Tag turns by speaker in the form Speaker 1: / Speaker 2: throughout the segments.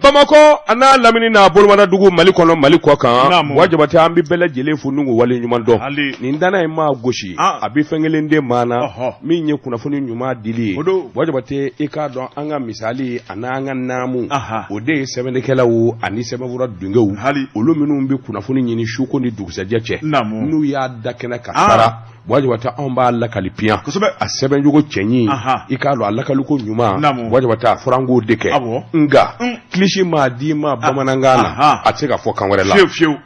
Speaker 1: Bamakɔ a n'a lamini n'a bolomadadugu Mali kɔnɔ Mali kɔ kan Buwa Jabate an bɛ bɛɛ lajɛlen fo ni k'u wale ɲuman dɔn nin danna in maa gosi a bɛ fɛn kelen de maa na min ye kunnafoni ɲuman dili ye Buwa Jabate i k'a dɔn an ka misali a n'an ka naamu o de ye sɛbɛnnikɛlaw ani sɛbɛnfura dungew olu minnu bɛ kunnafoni ɲini suko ni dugusɛjɛ cɛ n'u y'a da kɛnɛ kan sara Buwa Jabate anw b'a lakali piyan a sɛbɛncogo cɛɲi i k'a dɔn a lakaliko ɲuman Buwa Jabate a fɔra an k'o de kɛ nka kilisi maa d'i ma bamanankan na a tɛ se ka fɔ kan wɛrɛ la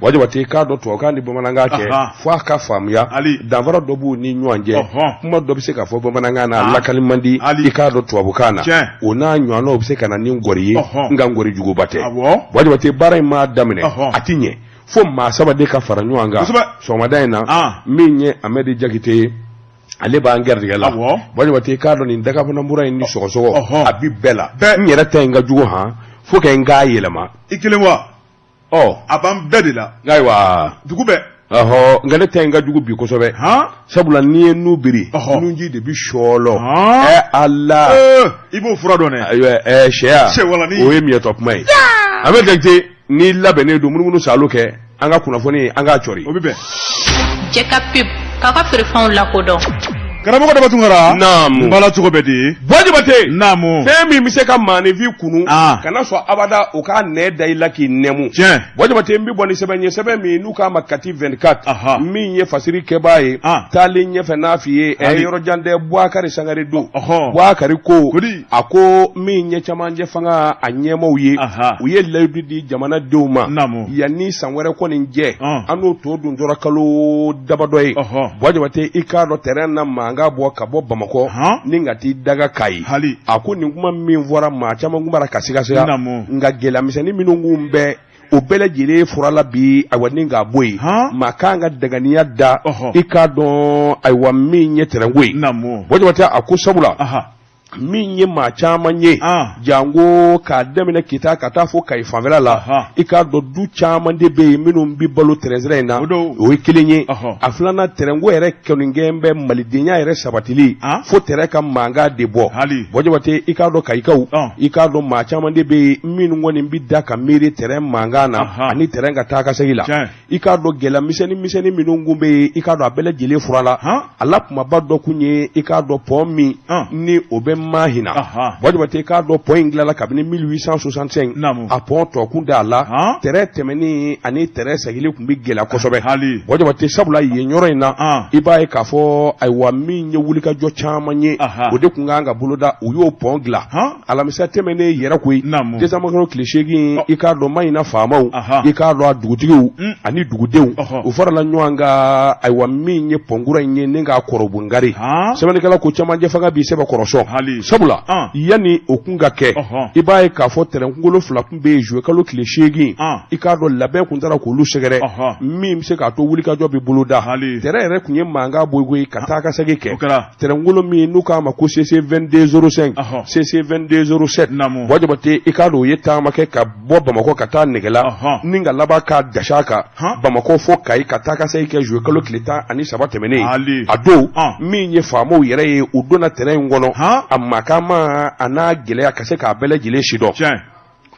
Speaker 1: Buwa Jabate i k'a dɔn tubabukan ni bamanankan cɛ fo a ka faamuya danfara dɔ b'u ni ɲɔgɔn cɛ kuma dɔ bɛ se ka fɔ bamanankan na a lakali man di i k'a dɔn tubabukan na o n'a ɲɔgɔnnaw bɛ se ka na ni ngɔri ye nka ngɔri juguba tɛ Buwa Jabate baara in maa daminɛ a tɛ ɲɛ fo maa saba de ka fara ɲɔgɔn kan sɔgɔmada in na ah. min ye Amɛdi Jakite ye ale b'an garijɛgɛ la Buwa Jabate i k'a dɔn nin dagabanamura in ni sɔgɔsɔgɔ a bi bɛɛ la n yɛrɛ ta in ka jugu han fo ka n k'a yɛlɛma
Speaker 2: i kelen wa
Speaker 1: ɔ
Speaker 2: a b'an bɛɛ de la
Speaker 1: ayiwa
Speaker 2: dugu bɛɛ
Speaker 1: ɔhɔ nka ne ta in ka jugu bi kosɛbɛ sabula n'i ye nun biri nunji de bi sɔɔlɔ ɛ ala
Speaker 2: i b'o fura dɔn dɛ
Speaker 1: ayiwa ɛ sɛya o ye miɲɛtɔ kuma ye Amɛdi Jakite n'i labɛnnen don munumunu salo kɛ an ka kunnafoni an k'a cɔri
Speaker 2: o bɛ bɛn
Speaker 3: cɛ ka pub k'a ka feerefɛnw lakodɔn
Speaker 2: karamɔgɔ daba tunkara
Speaker 1: naamu
Speaker 2: bala cogo bɛ di
Speaker 1: Buwa Jabate
Speaker 2: naamu
Speaker 1: fɛn min bɛ se ka maaninfin kunu
Speaker 2: ah.
Speaker 1: kana sɔn abada o k'a nɛn da i la k'i nɛmu
Speaker 2: tiɲɛ
Speaker 1: Buwa Jabate n bɛ bɔ ni sɛbɛn ye sɛbɛn min n'u k'a ma Kati 24
Speaker 2: Aha.
Speaker 1: min ye fasiri kɛbaa ye
Speaker 2: Ah.
Speaker 1: taalen ɲɛfɛ n'a f'i ye ɛ
Speaker 2: Hali.
Speaker 1: yɔrɔ jan tɛ Buwakari Sangare don
Speaker 2: Ɔhɔ.
Speaker 1: Buwakari ko
Speaker 2: Kodi.
Speaker 1: a ko min ye camancɛ fanga a ɲɛmaaw ye
Speaker 2: Aha.
Speaker 1: u ye layidu di jamanadenw ma
Speaker 2: Naamu.
Speaker 1: yanni san wɛrɛ kɔni cɛ
Speaker 2: Ɔn.
Speaker 1: an n'o tɔ dun tora kalo dabadɔ ye
Speaker 2: Ɔhɔ.
Speaker 1: Buwa Jabate i k'a dɔn tɛrɛn na mankan bɔ ka bɔ Bamakɔ
Speaker 2: Han.
Speaker 1: ni ka t'i daga Kayi
Speaker 2: Hali.
Speaker 1: a ko nin kuma min fɔra maa caman kun b'a la ka sigasiga
Speaker 2: Naamu.
Speaker 1: nka gɛlɛyamisɛnnin minnu kun bɛ o bɛɛ lajɛlen furala bi ayiwa ni k'a bɔ yen
Speaker 2: Han.
Speaker 1: maa kan ka daganiya da
Speaker 2: Ɔhɔ.
Speaker 1: i k'a dɔn ayiwa min ye tɛrɛnko ye
Speaker 2: naamu
Speaker 1: Buwa Jabate a ko sabula
Speaker 2: aha
Speaker 1: min ye maa caman ye
Speaker 2: Ah.
Speaker 1: janko k'a daminɛ kita ka taa fo kayi fanfɛla la
Speaker 2: Aha.
Speaker 1: i k'a dɔn du caman de bɛ yen minnu bɛ balo tɛrɛnsira in na
Speaker 2: O don.
Speaker 1: o ye kelen ye
Speaker 2: Ɔhɔ.
Speaker 1: a filanan tɛrɛnko yɛrɛ kɔni kɛn bɛ malidenya yɛrɛ sabatili
Speaker 2: Ah.
Speaker 1: fo tɛrɛn ka mankan de bɔ
Speaker 2: Hali.
Speaker 1: Buwa Jabate i k'a dɔn kayikaw
Speaker 2: Ɔn.
Speaker 1: i k'a dɔn maa caman de bɛ yen minnu kɔni bɛ da ka miiri tɛrɛn mankan na
Speaker 2: Aha.
Speaker 1: ani tɛrɛn ka taa ka segin la
Speaker 2: Tiɲɛ.
Speaker 1: i k'a dɔn gɛlɛya misɛnnin misɛnnin minnu kun bɛ yen i k'a dɔn a bɛɛ lajɛlen furala
Speaker 2: Han.
Speaker 1: a la kumaba dɔ kun ye i k'a dɔn pɔn min
Speaker 2: Han.
Speaker 1: ni o bɛ Mahina
Speaker 2: Aha.
Speaker 1: Buwa Jabate i k'a dɔn pɔn in dilanla kabini 1865
Speaker 2: Naamu.
Speaker 1: a pɔn tɔ kun t'a la
Speaker 2: Han.
Speaker 1: tɛrɛn tɛmɛni ani tɛrɛn seginni kun bɛ gɛlɛya kosɛbɛ
Speaker 2: Hali.
Speaker 1: Buwa Jabate sabula yen yɔrɔ in na
Speaker 2: Han.
Speaker 1: i b'a ye k'a fɔ ayiwa min ye wulikajɔ caman ye
Speaker 2: Aha.
Speaker 1: o de kun kan ka boloda u y'o pɔn dilan
Speaker 2: Han.
Speaker 1: alamisa tɛmɛnen yɛrɛ koyi
Speaker 2: Naamu.
Speaker 1: décembre kalo tile seegin
Speaker 2: Ɔ.
Speaker 1: i k'a dɔn Mahina faamaw
Speaker 2: Aha.
Speaker 1: i k'a dɔn a dugutigiw
Speaker 2: Mm.
Speaker 1: ani dugudenw
Speaker 2: Ɔhɔ.
Speaker 1: u farala ɲɔgɔn kan ayiwa min ye pɔnkura in ye ni k'a kɔrɔbongari
Speaker 2: Han.
Speaker 1: sɛbɛnnikɛla ko camancɛ fanga b'i sɛbɛ kɔrɔsɔn
Speaker 2: Hali.
Speaker 1: sabula
Speaker 2: An.
Speaker 1: yanni o kun ka kɛ
Speaker 2: Ɔhɔ.
Speaker 1: i b'a ye k'a fɔ tɛrɛn kunkolo fila kun bɛ yen juillet kalo tile seegin
Speaker 2: An.
Speaker 1: i k'a dɔn labɛn kun taara k'olu sɛgɛrɛ
Speaker 2: Ɔhɔ.
Speaker 1: min bɛ se k'a to wulikajɔ bɛ boloda
Speaker 2: Hali.
Speaker 1: tɛrɛn yɛrɛ kun ye mankan bɔ koyi ka taa ka segin kɛ
Speaker 2: O kɛra.
Speaker 1: tɛrɛnkolo min n'u k'a ma ko CC 2205
Speaker 2: Ɔhɔ.
Speaker 1: CC 2207
Speaker 2: Naamu.
Speaker 1: Buwa Jabate i k'a dɔn u ye taama kɛ ka bɔ Bamakɔ ka taa Nɛgɛla
Speaker 2: Ɔhɔ.
Speaker 1: ni ka laban k'a dasi a kan
Speaker 2: Han.
Speaker 1: Bamakɔ fo Kayi ka taa ka segin kɛ juillet kalo tile 13 tɛmɛnen
Speaker 2: Ali.
Speaker 1: a don
Speaker 2: Ɔn.
Speaker 1: min ye faamaw yɛrɛ ye u donna tɛrɛn in kɔnɔ
Speaker 2: Han.
Speaker 1: a makama a n'a gɛlɛya ka se k'a bɛɛ lajɛlen sidɔn
Speaker 2: tiɲɛ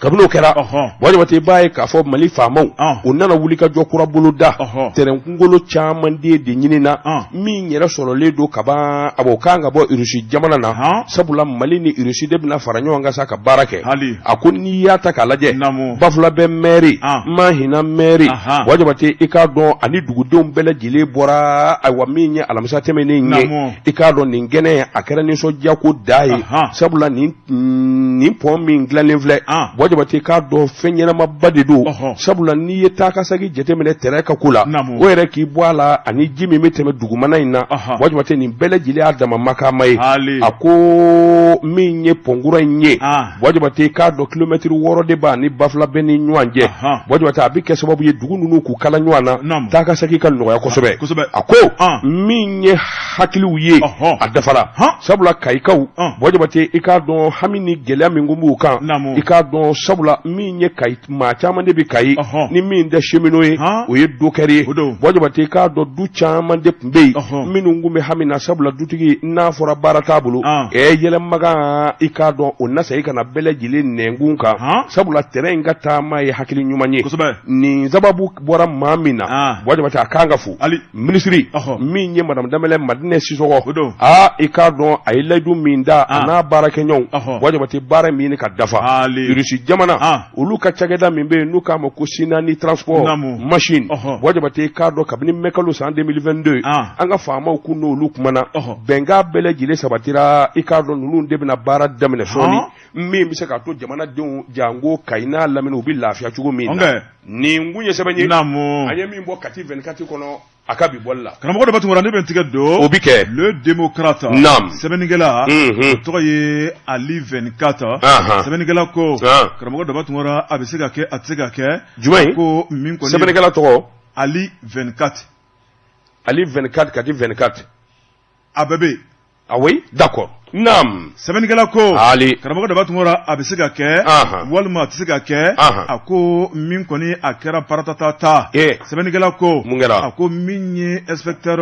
Speaker 1: kabini o kɛra
Speaker 2: Ɔhɔ.
Speaker 1: Buwa Jabate i b'a ye k'a fɔ Mali faamaw
Speaker 2: Ɔn.
Speaker 1: u nana wulikajɔ kura boloda
Speaker 2: Ɔhɔ.
Speaker 1: tɛrɛn kunkolo caman de ɲinina
Speaker 2: Ɔn.
Speaker 1: min yɛrɛ sɔrɔlen don kaban a b'o kan ka bɔ Irisi jamana na
Speaker 2: Han.
Speaker 1: sabula Mali ni Irisi de bɛna fara ɲɔgɔn kan sa ka baara kɛ
Speaker 2: Hali.
Speaker 1: a ko n'i y'a ta k'a lajɛ
Speaker 2: Naamu.
Speaker 1: Bafulabɛ mɛri
Speaker 2: An.
Speaker 1: Mahina mɛri
Speaker 2: Ahan.
Speaker 1: Buwa Jabate i k'a dɔn ani dugudenw bɛɛ lajɛlen bɔra ayiwa min ye alamisa tɛmɛnen ye
Speaker 2: Naamu.
Speaker 1: i k'a dɔn nin kɛnɛ a kɛra nisɔndiya ko da ye
Speaker 2: Ahan.
Speaker 1: sabula nin nin pɔn min dilanlen filɛ
Speaker 2: An.
Speaker 1: Buwa Jabate k'a dɔn fɛn ɲɛnamaba de don
Speaker 2: Ɔhɔ.
Speaker 1: sabula n'i ye taakasegin jateminɛ tɛrɛn ka ko la
Speaker 2: Naamu.
Speaker 1: o yɛrɛ k'i bɔ a la ani ji min bɛ tɛmɛ dugumana in na
Speaker 2: Ɔhɔ.
Speaker 1: Buwa Jabate nin bɛɛ lajɛlen y'a dama makama ye
Speaker 2: Ali.
Speaker 1: a ko min ye pɔnkura in ye
Speaker 2: An.
Speaker 1: Buwa Jabate k'a dɔn kilomɛtiri 6 de b'a ni Bafulabɛ ni ɲɔgɔn cɛ
Speaker 2: Ahan.
Speaker 1: Buwa Jabate a bɛ kɛ sababu ye dugu ninnu k'u kala ɲɔgɔn na
Speaker 2: Naamu.
Speaker 1: taakasegin ka nɔgɔya kosɛbɛ
Speaker 2: Kosɛbɛ.
Speaker 1: a ko
Speaker 2: An.
Speaker 1: min ye hakiliw ye
Speaker 2: Ɔhɔ.
Speaker 1: a dafara
Speaker 2: Han.
Speaker 1: sabula kayikaw
Speaker 2: Ɔn.
Speaker 1: Buwa Jabate i k'a dɔn hami ni gɛlɛya min kun b'u kan
Speaker 2: Naamu.
Speaker 1: i k'a dɔn Sabula min ye Kayi, maa caman de bɛ Kayi ni min tɛ cheminot ye, o ye docker ye. Buwa Jabate, i k'a dɔn du caman de tun bɛ yen minnu tun bɛ hami na, sabula dutigi n'a fɔra baara t'a bolo, yɛlɛmakan, i k'a dɔn o na segin ka na bɛɛ lajɛlen nɛnkun kan, sabula tɛrɛn in ka taama ye hakili ɲuman ye. Nin sababu bɔra maa min na, Buwa Jabate, a kan ka fo. Minisiri min ye madame Danbɛlɛ Madinɛ Sisɔkɔ, aa, i k'a dɔn a ye layidu min da a n'a baarakɛɲɔgɔnw, Buwa Jabate, baara min ka dafa. Irisi jamana, olu ka cakɛda min bɛ yen n'u k'a ma ko Sinani transport machine, Buwa Jabate, i k'a dɔn kabini mɛkalo san 2022, an ka faamaw kun n'olu kumana, bɛnkan bɛɛ lajɛlen sabatira. I k'a dɔn ninnu de bɛna baara daminɛ sɔɔni, min bɛ se k'a to jamanadenw, janko Kayi n'a lamini, u bɛ lafiya cogo min na. Nin kun ye sɛbɛn ye an ye min bɔ Kati 24 kɔnɔ a ka bi bɔli la.
Speaker 2: Karamɔgɔ Daba Tunkara, ne bɛ n tigɛ don
Speaker 1: o bɛ kɛ
Speaker 2: Le Démocrate.
Speaker 1: Naam.
Speaker 2: Sɛbɛnnikɛla, o tɔgɔ ye Ali 24. Sɛbɛnnikɛla ko, karamɔgɔ Daba Tunkara, a bɛ se ka kɛ, a tɛ se ka kɛ.
Speaker 1: Jumɛn?
Speaker 2: Ko min kɔni
Speaker 1: sɛbɛnnikɛla tɔgɔ?
Speaker 2: Ali 24.
Speaker 1: Ali 24, Kati 24.
Speaker 2: A bɛɛ bɛ yen.
Speaker 1: Ah oui, d'accord. Naam.
Speaker 2: Sɛbɛnnikɛla ko,
Speaker 1: Ali.
Speaker 2: Karamɔgɔ Daba Tunkara, a bɛ se ka kɛ, walima a tɛ se ka kɛ. A ko min kɔni a kɛra paratata. Sɛbɛnnikɛla ko,
Speaker 1: mun kɛra?
Speaker 2: A ko min ye inspecteur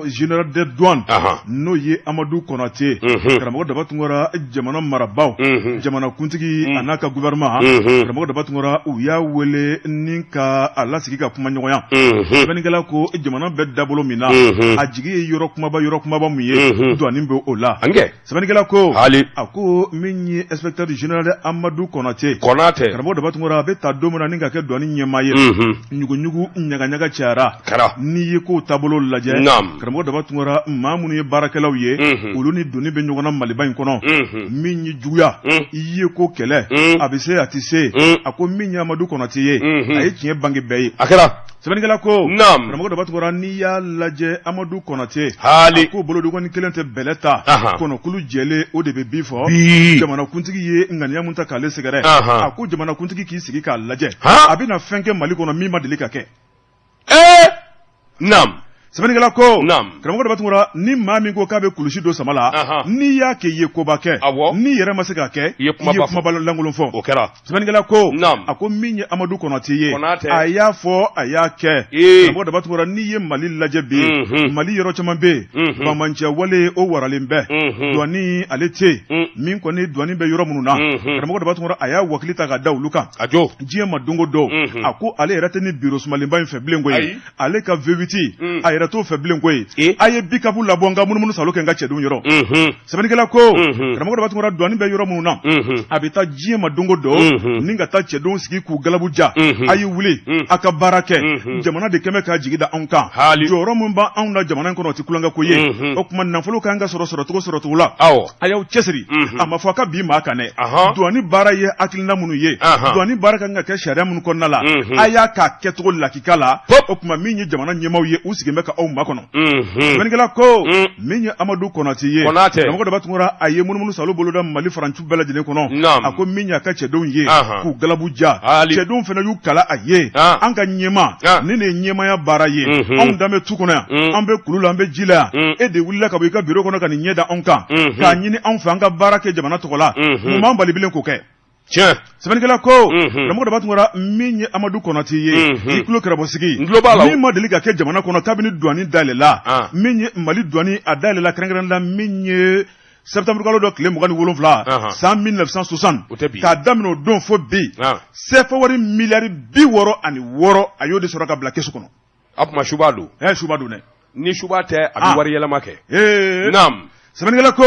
Speaker 2: général des douanes, n'o ye Amadu Konate. Karamɔgɔ Daba Tunkara, jamana marabaaw, jamanakuntigi a n'a ka gouvernement, karamɔgɔ Daba Tunkara, u y'a wele ni ka a lasigi ka kuma ɲɔgɔnya. Sɛbɛnnikɛla ko jamana bɛ dabolo min na, a jigi ye yɔrɔ kumaba, yɔrɔ kumaba mun ye, douane bɛ o la. Sɛbɛnnikɛla ko, a ko min ye inspecteur général Amadu Konate,
Speaker 1: Konate,
Speaker 2: karamɔgɔ Daba Tunkara, a bɛ ta don min na ni ka kɛ douane ɲɛmaa ye, ɲuguɲugu ɲagaɲaga cayara. N'i ye kow taabolo lajɛ, karamɔgɔ Daba Tunkara, maa minnu ye baarakɛlaw ye, olu ni doni bɛ ɲɔgɔn na Maliba in kɔnɔ. Min ye juguya i ye ko kɛlɛ, a bɛ se, a tɛ se. A ko min ye Amadu Konate ye, a ye tiɲɛ bange bɛɛ ye.
Speaker 1: A kɛra.
Speaker 2: Sɛbɛnnikɛla ko, karamɔgɔ Daba Tunkara, n'i y'a lajɛ Amadu Konate, a ko bolodengɔni kelen tɛ bɛlɛ ta, kɔnɔkulu jɛlen o de bɛ bi fɔ. Jamanakuntigi ye ŋaniya mun ta k'ale sɛgɛrɛ, a ko jamanakuntigi k'i sigi k'a lajɛ, a bɛna fɛn kɛ Mali kɔnɔ min ma deli ka kɛ.
Speaker 1: Naam.
Speaker 2: Sɛbɛnnikɛla ko,
Speaker 1: Naam.
Speaker 2: Karamɔgɔ Daba Tunkara, ni maa min ko k'a bɛ kulusi don sama la, n'i y'a kɛ, i ye koba kɛ. N'i yɛrɛ ma se k'a kɛ,
Speaker 1: i ye
Speaker 2: kumaba lankolon fɔ.
Speaker 1: O kɛra.
Speaker 2: Sɛbɛnnikɛla ko,
Speaker 1: Naam.
Speaker 2: A ko min ye Amadu Konate ye,
Speaker 1: Konate.
Speaker 2: A y'a fɔ, a y'a kɛ. Karamɔgɔ Daba Tunkara, n'i ye Mali lajɛ bi, Mali yɔrɔ caman bɛ yen, banbaanciya wale o waralen bɛ. Douane ale tɛ yen. Min kɔni douane bɛ yɔrɔ minnu na, karamɔgɔ Daba Tunkara, a y'a wakili ta k'a da olu kan.
Speaker 1: A jo.
Speaker 2: Diɲɛ ma don o don, a ko ale yɛrɛ tɛ ni biro sumalenba in fɛ bilen koyi. Ale ka V8, a yɛrɛ t'o fɛ bilen koyi. A ye pick-up labɔ, n ka munumunu salo kɛ n ka cɛdenw yɔrɔ. Sɛbɛnnikɛla ko, karamɔgɔ Daba Tunkara, douane bɛ yɔrɔ minnu na, a bɛ taa diɲɛ ma don o don ni ka taa cɛdenw sigi k'u galabu ja. A ye wuli a ka baara kɛ, jamana de kɛmɛ k'a jigi da anw kan. Jɔyɔrɔ min b'anw na jamana in kɔnɔ, o tɛ tulonkɛ ko ye. O tuma nafolo kan ka sɔrɔ sɔrɔcogo sɔrɔcogo la, a y'aw cɛsiri. A ma fɔ a ka bin maa kan dɛ. Douane baara ye hakilina minnu ye, douane baara kan ka kɛ sariya minnu kɔnɔna la, a y'a k'a kɛcogo lakika la. O tuma min ye jamana ɲɛmaaw ye, u sigilen bɛ ka aw makɔnɔ. Sɛbɛnnikɛla ko, min ye Amadu Konate ye, karamɔgɔ Daba Tunkara, a ye munumunu salo boloda Mali farancu bɛɛ lajɛlen kɔnɔ. A ko min y'a ka cɛdenw ye, k'u galabu ja, cɛdenw fana y'u kala a ye. An ka ɲɛmaa, nin de ye ɲɛmaaya baara ye. Anw dan bɛ tu kɔnɔ yan, an bɛ kulu la, an bɛ ji la yan, e de wulila ka bɔ i ka biro kɔnɔ ka nin ɲɛ da anw kan, k'a ɲini anw fɛ an ka baara kɛ jamana tɔgɔ la. Mun b'an bali bilen k'o kɛ?
Speaker 1: Tiɲɛ.
Speaker 2: Sɛbɛnnikɛla ko, karamɔgɔ Daba Tunkara, min ye Amadu Konate ye, i tulo kɛrɛbɔ sigi,
Speaker 1: n tulo b'a la.
Speaker 2: Min ma deli ka kɛ jamana kɔnɔ kabini douane dayɛlɛla, min ye Mali douane a dayɛlɛla kɛrɛnkɛrɛn la, min ye septembre kalo dɔ tile 27, san 1960,
Speaker 1: o tɛ bi,
Speaker 2: k'a daminɛ o don fo bi, CFA wari miliyari 66, a y'o de sɔrɔ ka bila kɛsu kɔnɔ.
Speaker 1: A tuma suba don.
Speaker 2: Ɛ, suba don dɛ.
Speaker 1: Ni suba tɛ, a bɛ wari yɛlɛma kɛ. Naam.
Speaker 2: Sɛbɛnnikɛla ko,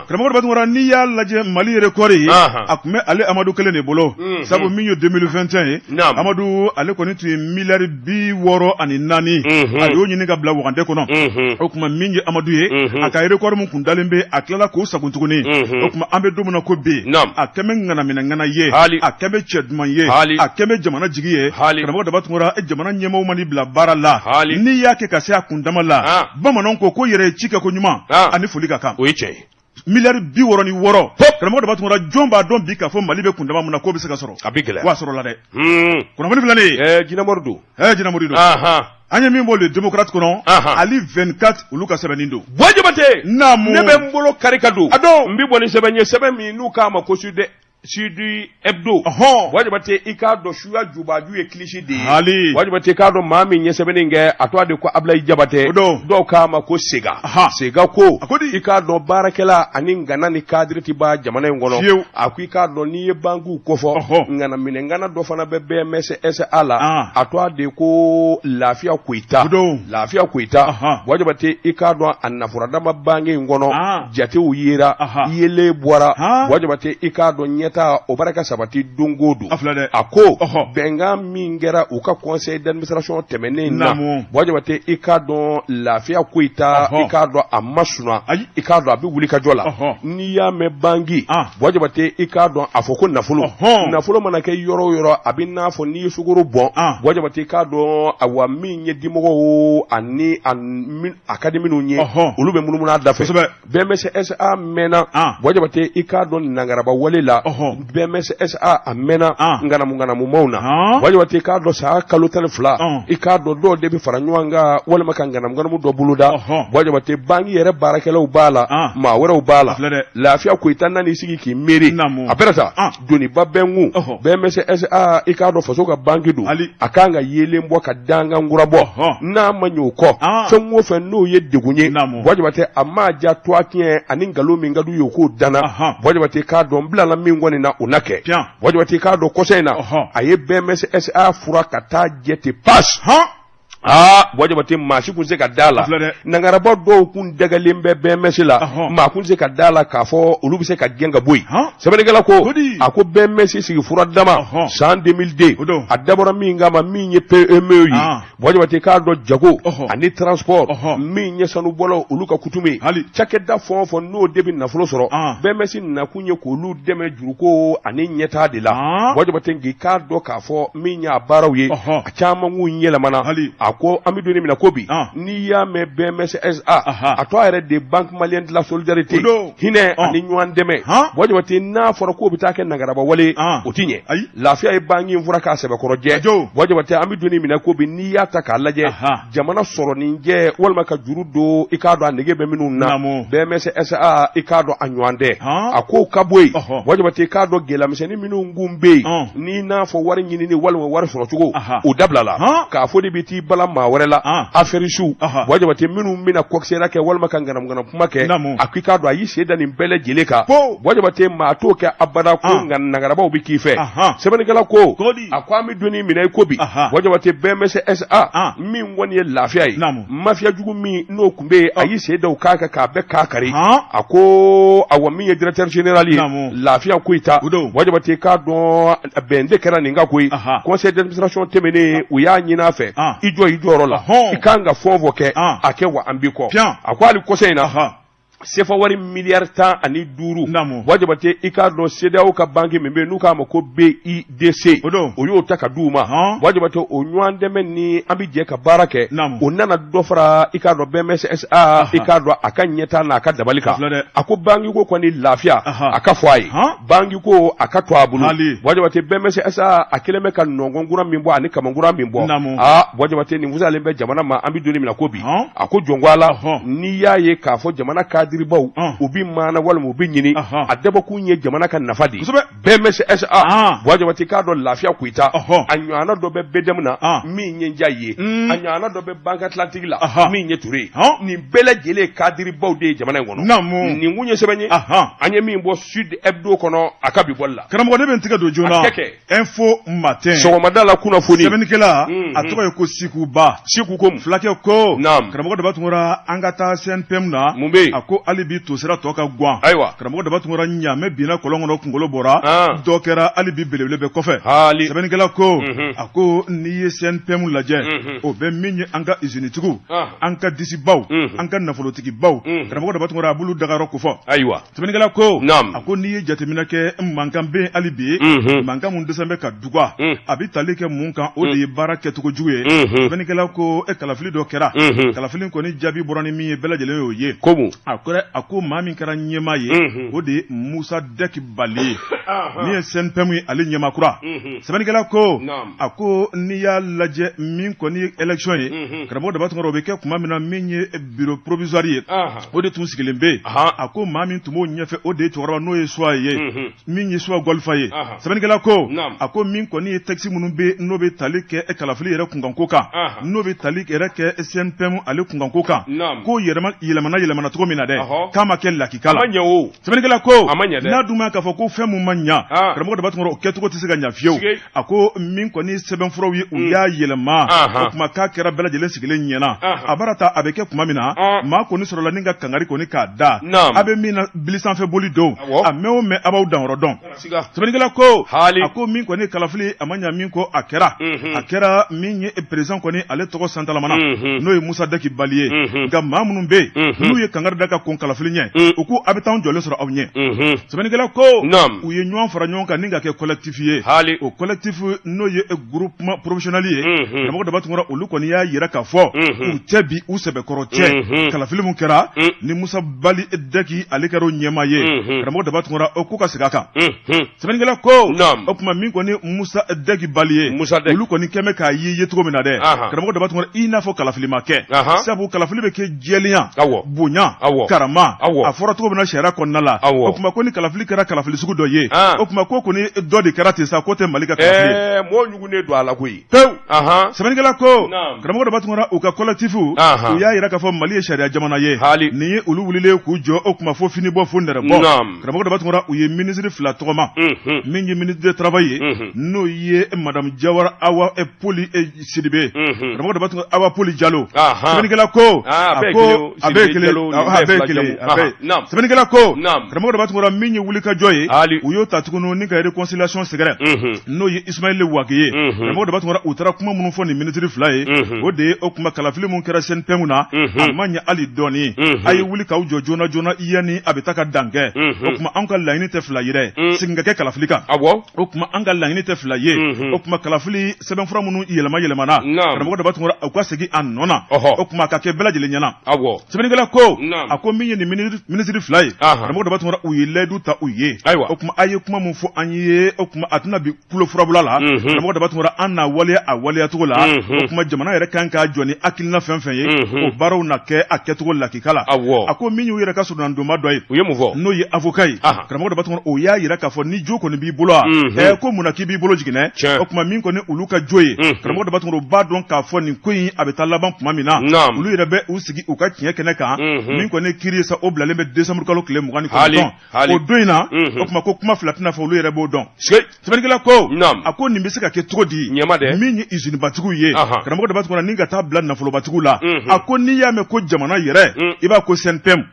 Speaker 2: karamɔgɔ Daba Tunkara, n'i y'a lajɛ Mali record ye, a tun bɛ ale Amadu kelen de bolo. Sabu min ye 2021 ye, Amadu ale kɔni tun ye miliyari 64, a y'o ɲini ka bila wagande kɔnɔ. O tuma min ye Amadu ye, a ka record min kun dalen bɛ, a tilala k'o sagon tuguni. O tuma an bɛ don min na ko bi, a kɛmɛ ŋanaminɛ ŋana ye, a kɛmɛ cɛ duman ye, a kɛmɛ jamana jigi ye. Karamɔgɔ Daba Tunkara, jamana ɲɛmaaw man'i bila baara la, n'i y'a kɛ ka se a kundama la, bamananw ko ko yɛrɛ ye ci kɛ ko ɲuman ani foli ka kan.
Speaker 1: O ye tiɲɛ ye.
Speaker 2: Miliyari 66, karamɔgɔ Daba Tunkara, jɔn b'a dɔn bi k'a fɔ Mali bɛ kundama min na k'o bɛ se ka sɔrɔ?
Speaker 1: A bɛ gɛlɛya.
Speaker 2: Wa a sɔrɔla dɛ. Kunnafoni filɛ nin ye.
Speaker 1: Jinɛmori don.
Speaker 2: Jinɛmori don. An ye min bɔ Le Démocrate kɔnɔ, Ali 24, olu ka sɛbɛnni don.
Speaker 1: Buwa Jabate.
Speaker 2: Naamu.
Speaker 1: Ne bɛ n bolo kari ka don.
Speaker 2: A don.
Speaker 1: N bɛ bɔ ni sɛbɛn ye, sɛbɛn min n'u k'a ma ko Sud Sud Hebdo. Buwa Jabate, i k'a dɔn suya jubaju ye kilisi de ye. Buwa Jabate, i k'a dɔn maa min ye sɛbɛnni kɛ, a tɔgɔ de ko Abulayi Jabate, dɔw k'a ma ko Sega. Sega ko i k'a dɔn baarakɛla ani ŋana ni kadiri tɛ ban jamana in kɔnɔ. A ko i k'a dɔn n'i ye bankiw kofɔ, ŋana minɛŋana dɔ fana bɛ BMS SA la, a tɔgɔ de ko Lafiya Koyita. Lafiya Koyita, Buwa Jabate, i k'a dɔn a nafuradama banki in kɔnɔ, jatew yera, yelen bɔra. Buwa Jabate, i k'a dɔn ɲɛtaa o baraka sabati don o don. A ko bɛnkan min kɛra u ka conseil d'administration tɛmɛnen na, Buwa Jabate, i k'a dɔn Lafiya Koyita, i k'a dɔn a ma suna, i k'a dɔn a bɛ wuli ka jɔ la. N'i y'a mɛn banki, Buwa Jabate, i k'a dɔn a fɔ ko nafolo, nafolo mana kɛ yɔrɔ o yɔrɔ, a bɛ n'a fɔ n'i ye sukaro bɔn. Buwa Jabate, i k'a dɔn awa min ye dimɔgɔw ani a ka di minnu ye, olu bɛ munumunu a da fɛ. BMS SA mɛnna, Buwa Jabate, i k'a dɔn nangaraba wale la. BMS SA a mɛnna ŋanamu ŋanamumaw na. Buwa Jabate, i k'a dɔn san kalo 12, i k'a dɔn dɔw de bɛ fara ɲɔgɔn kan walima ka ŋanamu ŋanamu dɔ boloda. Buwa Jabate, banki yɛrɛ baarakɛlaw b'a la, maa wɛrɛw b'a la. Lafiya Koyita nan'i sigi k'i miiri, a bɛna taa doniba bɛ n kun. BMS SA, i k'a dɔn faso ka banki don, a kan ka yeelen bɔ ka dankan kura bɔ. N'a ma ɲɛ o kɔ, fɛn o fɛn n'o ye degun ye, Buwa Jabate, a maa ja toa tiɲɛ ani nkalon min ka d'u ye, u k'o danna. Buwa Jabate, k'a dɔn bilala min kɔni na, o na kɛ. Buwa Jabate, k'a dɔn kɔsa in na, a ye BMS SA fura ka taa jɛ ten pas. Aa, Buwa Jabate, maa si kun se ka da la, nangaraba dɔw kun dɛgɛlen bɛ BMS la, maa kun se ka da la k'a fɔ olu bɛ se ka gɛn ka bɔ yen. Sɛbɛnnikɛla ko, a ko BMS sigi fura dama san 2002, a dabɔra min kama, min ye PME ye, Buwa Jabate, k'a dɔn jago ani transport, min ye sanubɔlaw olu ka kutumu ye, cakɛda fɛn o fɛn n'o de bɛ nafolo sɔrɔ, BMS nakun ye k'olu dɛmɛ juruko ani ɲɛtaa de la. Buwa Jabate, k'i k'a dɔn k'a fɔ min y'a baaraw ye, a caman kun yɛlɛmana. A ko an bɛ don min na ko bi, n'i y'a mɛn BMS SA, a tɔgɔ yɛrɛ de Banque Malienne de la Solidarité, hinɛ ani ɲɔgɔn dɛmɛ. Buwa Jabate, n'a fɔra k'o bɛ taa kɛ nangaraba wale, o ti ɲɛ. Lafiya ye banki in fura k'a sɛbɛkɔrɔ jɛ. Buwa Jabate, an bɛ don min na ko bi, n'i y'a ta k'a lajɛ, jamana sɔrɔ jɛ walima ka juru don, i k'a dɔn a nege bɛ minnu na, BMS SA, i k'a dɔn a ɲɔgɔn tɛ. A ko ka bɔ yen, Buwa Jabate, i k'a dɔn gɛlɛyamisɛnnin minnu kun bɛ yen, n'i n'a fɔ wari ɲinini walima wari sɔrɔcogo, o dabilala. K'a fɔ de bɛ t'i bala maa wɛrɛ la, affairisiw, Buwa Jabate, minnu bɛna kɔkisɛra kɛ walima ka ŋanamuŋanamu kuma kɛ, a ko i k'a dɔn a y'i sen da nin bɛɛ lajɛlen kan. Buwa Jabate, maa t'o kɛ abada ko nka nagarabaw bɛ k'i fɛ. Sɛbɛnnikɛla ko, a ko an bɛ don min na i ko bi, Buwa Jabate, BMS SA min kɔni ye lafiya ye, mafiya jugu min n'o tun bɛ yen, a y'i sen da o kan kan k'a bɛɛ kan kari. A ko awa min ye directeur général ye, Lafiya Koyita, Buwa Jabate, k'a dɔn bɛn de kɛra nin kan koyi. Conseil d'administration tɛmɛnen, u y'a ɲini a fɛ, i jɔ i jɔyɔrɔ la, i kan ka fɛn o fɛn kɛ, a kɛ wa an b'i kɔ. A ko hali kɔsa in na, sefa wari miliyari 15, Buwa Jabate, i k'a dɔn CEDEAO ka banki min bɛ yen n'u k'a ma ko BIDC, o y'o ta ka d'u ma. Buwa Jabate, o ɲɔgɔn dɛmɛ ni an bɛ jɛ ka baara kɛ, o nana dɔ fara i k'a dɔn BMS SA, i k'a dɔn a ka ɲɛtaa n'a ka dabali kan. A ko banki ko kɔni lafiya a ka fɔ a ye, banki ko a ka to a bolo. Buwa Jabate, BMS SA a kɛlen bɛ ka nɔngɔnkura min bɔ ani kamankura min bɔ, aa, Buwa Jabate, nin fusalen bɛ jamana ma an bɛ don min na ko bi. A ko jɔn ko Ala, n'i y'a ye k'a fɔ jamana kadiribaw u bɛ maana walima u bɛ ɲini, a dabɔkun ye jamana ka nafa de ye. BMS SA, Buwa Jabate, k'a dɔn Lafiya Koyita, a ɲɔgɔnna dɔ bɛ BDM na min ye Njayi ye, a ɲɔgɔnna dɔ bɛ Banque Atlantique la min ye Ture ye. Nin bɛɛ lajɛlen ye kadiribaw de ye jamana in kɔnɔ. Nin kun ye sɛbɛn ye an ye min bɔ Sud Hebdo kɔnɔ a ka bi bɔli la.
Speaker 2: Karamɔgɔ, ne bɛ n tɛgɛ don joona. Info Matin.
Speaker 1: Sɔgɔmada la kunnafoni.
Speaker 2: Sɛbɛnnikɛla, a tɔgɔ ye ko Siku Ba.
Speaker 1: Siku ko mun?
Speaker 2: Fulakɛ ko. Naamu. Karamɔgɔ Daba Tunkara, an ka taa CNPM na.
Speaker 1: Mun bɛ yen?
Speaker 2: A ko hali bi tosira tɔ ka gwan.
Speaker 1: Ayiwa.
Speaker 2: Karamɔgɔ Daba Tunkara, ɲaamɛ binna kɔlɔn kɔnɔ, kunkolo bɔra. Dɔ kɛra, hali bi belebele bɛ kɔfɛ.
Speaker 1: Haali.
Speaker 2: Sɛbɛnnikɛla ko. A ko n'i ye CNPM lajɛ. O bɛ min ye an ka usinitigiw. An ka disibaw. An ka nafolotigibaw. Karamɔgɔ Daba Tunkara, a b'olu dagayɔrɔ kofɔ.
Speaker 1: Ayiwa.
Speaker 2: Sɛbɛnnikɛla ko, a ko n'i ye jateminɛ kɛ, mankan bɛ yen hali bi, mankan mun dɛsɛ bɛ ka duga, a bɛ tali kɛ mun kan? O de ye baara kɛcogo jugu ye. Sɛbɛnnikɛla ko e kalafili dɔ kɛra, kalafili kɔni jaabi bɔra ni min ye, bɛɛ lajɛlen y'o ye.
Speaker 1: Ko
Speaker 2: a A ko maa min kɛra ɲɛmaa ye, o de ye Musa Dɛki Bali ye, min ye CNPM ye, ale ɲɛmaa kura. Sɛbɛnnikɛla ko, a ko n'i y'a lajɛ, min kɔni ye élection ye, karamɔgɔ Daba Tunkara, o bɛ kɛ tuma min na, min ye bureau provisoire ye, o de tun sigilen bɛ yen. A ko maa min tun b'o ɲɛfɛ, o de ye cɛkɔrɔba n'o ye Suwa ye, min ye Suwa Gɔlifa ye. Sɛbɛnnikɛla ko, a ko min kɔni ye texte minnu bɛ, n'o bɛ tali kɛ kalafili yɛrɛ kunkanko kan, n'o bɛ tali yɛrɛ kɛ CNPM ale kunkanko kan, ko yɛlɛmana yɛlɛmana cogo min na dɛ, k'a ma kɛ lakika la. Sɛbɛnnikɛla ko, n'a dun ma k'a fɔ ko fɛn mun ma ɲa, karamɔgɔ Daba Tunkara, o kɛcogo tɛ se ka ɲa fiyewu. A ko min kɔni sɛbɛnfuraw ye, u y'a yɛlɛma, o tuma k'a kɛra bɛɛ lajɛlen sigilen ɲɛna. A baara ta a bɛ kɛ tuma min na, maa kɔni sɔrɔla ni ka kangari kɔni k'a da a bɛ min na, bili sanfɛ boli don, a mɛn o mɛn, a b'aw danyɔrɔ dɔn. Sɛbɛnnikɛla ko, a ko min kɔni kalafili a ma ɲa min kɔ, a kɛra a kɛra min ye président kɔni ale tɔgɔ santalamana, n'o ye Musa Dɛki Bali ye. Nka maa minnu bɛ yen n'u ye kangari da ka kɔn kalafili ɲɛ, u ko a bɛ taa anw jɔlen sɔrɔ aw ɲɛ. Sɛbɛnnikɛla ko, u ye ɲɔgɔn fara ɲɔgɔn kan ni ka kɛ collectif ye. O collectif, n'o ye groupement professionnel ye, karamɔgɔ Daba Tunkara, olu kɔni y'a yira k'a fɔ u tɛ bi u sɛbɛkɔrɔ cɛ. Kalafili mun kɛra ni Musa Bali Dɛki ale kɛra o ɲɛmaa ye, karamɔgɔ Daba Tunkara, o ko ka segin a kan. Sɛbɛnnikɛla ko, o tuma min kɔni Musa Dɛki Bali ye, olu kɔni kɛmɛ k'a ye ye cogo min na dɛ, karamɔgɔ Daba Tunkara, i n'a fɔ kalafili ma kɛ, sabu kalafili bɛ kɛ jɛlenya, bonya, karama, a fɔra cogo min na sariya kɔnɔna la. O tuma ko ni kalafili kɛra kalafili sugu dɔ ye, o tuma ko kɔni dɔ de kɛra ten sa, ko tɛ Mali ka kalafili
Speaker 1: ye. Mɔgɔ ɲugunnen don a la koyi.
Speaker 2: Pewu. Sɛbɛnnikɛla ko, karamɔgɔ Daba Tunkara, u ka collectif, u y'a yira k'a fɔ Mali ye sariya jamana ye. Nin ye olu wulilen k'u jɔ, o tuma fo fini bɔ, fo nɛrɛ bɔ. Karamɔgɔ Daba Tunkara, u ye minisiri fila tɔgɔma, min ye ministre de travail ye, n'o ye madame Jawara Awa Poli Sidibe, karamɔgɔ Daba Tunkara, Awa Poli Jalo. Sɛbɛnnikɛla ko, a ko a bɛɛ ye kelen, a bɛɛ ye kelen, a bɛɛ. Sɛbɛnnikɛla ko, karamɔgɔ Daba Tunkara, min ye wulikajɔ ye, u y'o ta tuguni ni ka réconciliation sɛgɛrɛ, n'o ye Ismaël Wage ye. Karamɔgɔ Daba Tunkara, u taara kuma minnu fɔ nin minisiri fila ye, o de ye o kuma kalafili mun kɛra CNPM na, a ma ɲɛ hali dɔɔni. A ye wuli k'aw jɔ joona joona yanni a bɛ taa ka dan kɛ. O tuma anw ka laɲini tɛ fila ye dɛ, segin ka kɛ kalafili kan. O tuma an ka laɲini tɛ fila ye. O tuma kalafili sɛbɛnfura minnu yɛlɛma yɛlɛmana, karamɔgɔ Daba Tunkara, u ka segin a nɔ na. O tuma ka kɛ bɛɛ lajɛlen ɲɛna. Sɛbɛnnikɛla ko, a ko min ye nin minisiri fila ye, karamɔgɔ Daba Tunkara, u ye layidu ta u ye. O tuma a ye kuma min fɔ an ye, o tuma a tɛna bi kulo furabula la. Karamɔgɔ Daba Tunkara, an n'a waleya a waleyacogo la. O tuma jamana yɛrɛ kan k'a jɔ ni hakilina fɛn fɛn ye, o baaraw na kɛ a kɛcogo lakika la. A ko min y'u yɛrɛ ka soronadonba dɔ ye,
Speaker 1: u ye mun fɔ,
Speaker 2: n'o ye avocat ye, karamɔgɔ Daba Tunkara, o y'a yira k'a fɔ ni jo kɔni b'i bolo, a ko mun na k'i b'i bolo jigin dɛ? O tuma min kɔni olu ka jo ye, karamɔgɔ Daba Tunkara, u b'a dɔn k'a fɔ nin ko in a bɛ taa laban tuma min na, olu yɛrɛ bɛ u sigi u ka tiɲɛ kɛnɛ kan. Min kɔni kiiri ye sa, o bilalen bɛ décembre kalo tile 29, o don in na. O tuma ko kuma fila tɛna fɔ, olu yɛrɛ b'o dɔn. Sɛbɛnnikɛla ko, a ko nin bɛ se ka kɛ cogo di? Min ye usinebatigiw ye, karamɔgɔ Daba Tunkara, ni ka taa bila nafolobatigiw la, a ko n'i y'a mɛn ko jamana yɛrɛ, i b'a ko CNPM.